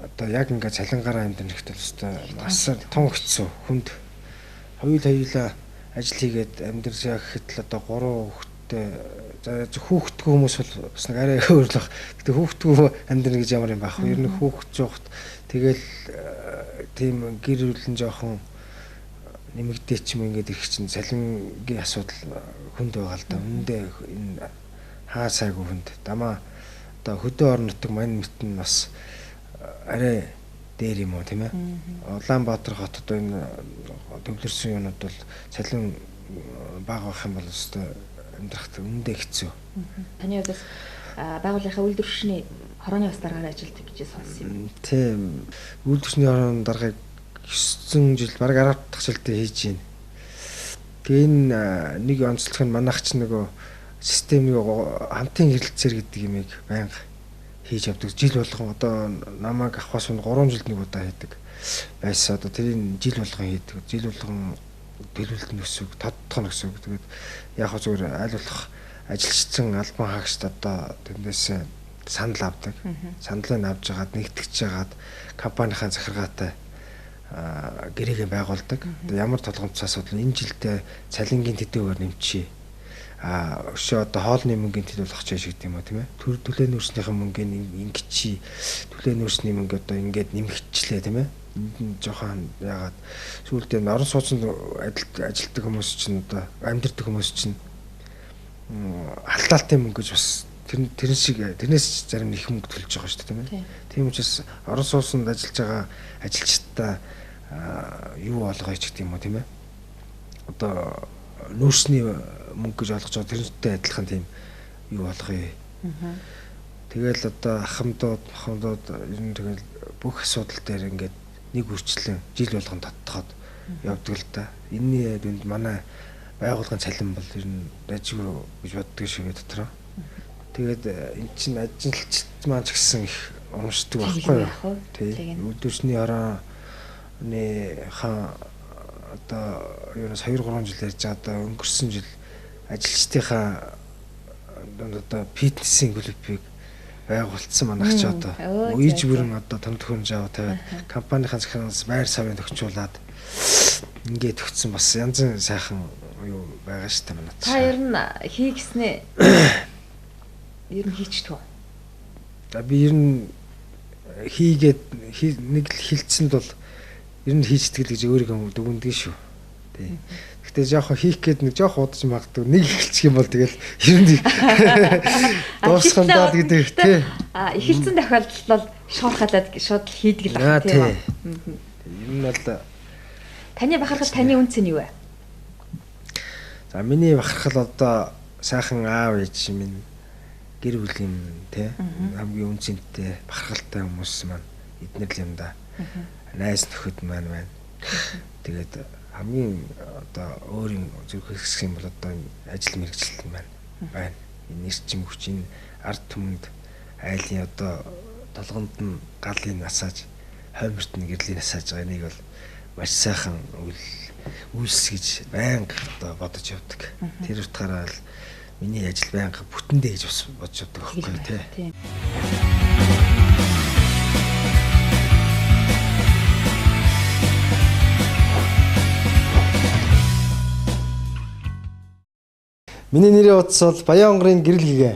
одоо яг ингээ цалингаараа амьдрах хэрэгтэй өстой бас тун хэцүү хүнд хоёулаа ажил хийгээд амьдрсаа гэхэд л одоо 3 хүүхэдтэй за хүүхэдгүй хүмүүс бол бас нэг арай өөр л баг. Гэтэ хүүхэдгүй амьдрна гэж ямар юм байх вэ? Ер нь хүүхэд жоохт тэгэл тийм гэр бүл нь жоохон нэмэгдээ ч юм ингээд ирэх чинь цалингийн асуудал хүнд байгаа л да. Үүндээ энэ хаа сайгүй хүнд. Дамаа одоо хөдөө орон нутаг мань мэт нь бас арай дээр юм уу тийм ээ. Улаанбаатар хот одоо энэ төвлөрсөн юмнууд бол цалин бага байх юм бол өстой амьдрахад үүндээ хэцүү. Таны хувьд бас байгууллагынхаа үйлдвэрчний хорооны бас даргаар ажилладаг гэж сонссон юм. Тийм. Үйлдвэрчний хорооны даргаыг 9 жил бараг 10 дахь жилдээ хийж байна. Тэгээ энэ нэг онцлог нь манайх ч нөгөө системийг хамтын хэрэлцээр гэдэг юмыг байнга хийж явдаг. Жил болгон одоо намайг авахаас өмнө 3 жилд нэг удаа хийдэг байсан. Одоо тэрийг жил болгон хийдэг. Жил болгон төлөвлөлт нь өсөг, тодтох нь өсөг. Тэгээд яг хөө зүгээр аль болох ажилчсан албан хаагчд одоо тэндээс санал авдаг. Саналыг авч жагаад нэгтгэж жагаад компанийнхаа захиргаатай гэрээгээ байгуулдаг. Одоо ямар толгомцоо асуудал энэ жилдээ цалингийн тэдүүгээр нэмчихье. Өшөө одоо хоолны мөнгөний тэд болох ч гэдэг юм уу тийм ээ. Төлөө нүүрснийхэн мөнгөний ингэчи. Төлөө нүүрсний мөнгө одоо ингээд нэмэгчлээ тийм ээ. Энд нь жоохон яагаад сүүлдээ орон сууцнд ажилтдаг хүмүүс чинь одоо амьдардаг хүмүүс чинь халдаалтын мөнгө гэж бас тэр шиг тэрнээс зарим их мөнгө төлж байгаа шүү дээ тийм ээ. Тийм учраас орон сууцнд ажиллаж байгаа ажилчдаа юу болгоё ч гэдэг юм уу тийм ээ. Одоо нүүрсний мөнгө гэж ойлгож байгаа тэрнтэй адилхан тийм юу болгоё. Тэгэл одоо ахмадууд, махмадууд ер нь тэгэл бүх асуудал дээр ингээд нэг үрчлэн жил болгон тоттоход явдаг л да. Энийний дүнд манай байгууллагын цалин бол ер нь дажгүй гэж боддог шүү дотроо. Тэгээд эн чинь ажилчид маань ч гэсэн их урамшдаг байхгүй юу? Тий. Өдөрсний орооны хаан одоо ерөөс 2 3 жил ярьж байгаа одоо өнгөрсөн жил ажилчдынхаа одоо фитнесийн клубыг байгуулсан манайх ч одоо иж бүрэн одоо том төхөөрөмж аваа тавиад компанийнхаа захиалгаас байр савын төгчүүлээд ингээд төгссөн бас янзын сайхан юу байгаа шүү дээ манай. Та ер нь хий гэснээ ер нь хийчихдэг үү? За би ер нь хийгээд нэг л хилцсэнд бол ер нь хийчихдэг л гэж өөрийгөө дүгнэдэг шүү. Тий. Гэтэ жоохон хийх гээд нэг жоохон удаж магадгүй нэг эхэлчих юм бол тэгэл ер нь дуусах нь даа гэдэг тий. А эхэлсэн тохиолдолд бол шуурхалаад шууд хийдэг л байна тийм үү? Ер нь бол таны бахархал таны үнц нь юу вэ? За миний бахархал одоо сайхан аав ээж минь гэр бүлийн тий хамгийн үнцэнтэй бахархалтай хүмүүс маань эднэр л юм да. Найз нөхөд маань байна. Тэгээд хамгийн одоо өөрийн зүрх хэсэг юм бол одоо ажил мэргэжилт маань байна. Энэ эрчим хүч энэ ард түмэнд айлын одоо толгонд нь галын насааж хойморт нь гэрлийн насааж байгаа энийг бол маш сайхан үйлс гэж байнга одоо бодож явдаг. Тэр утгаараа л миний ажил байнга бүтэндээ гэж бас бодож явдаг байхгүй тий. Миний нэрийн утас бол Баян онгорын гэрэл гэгээ.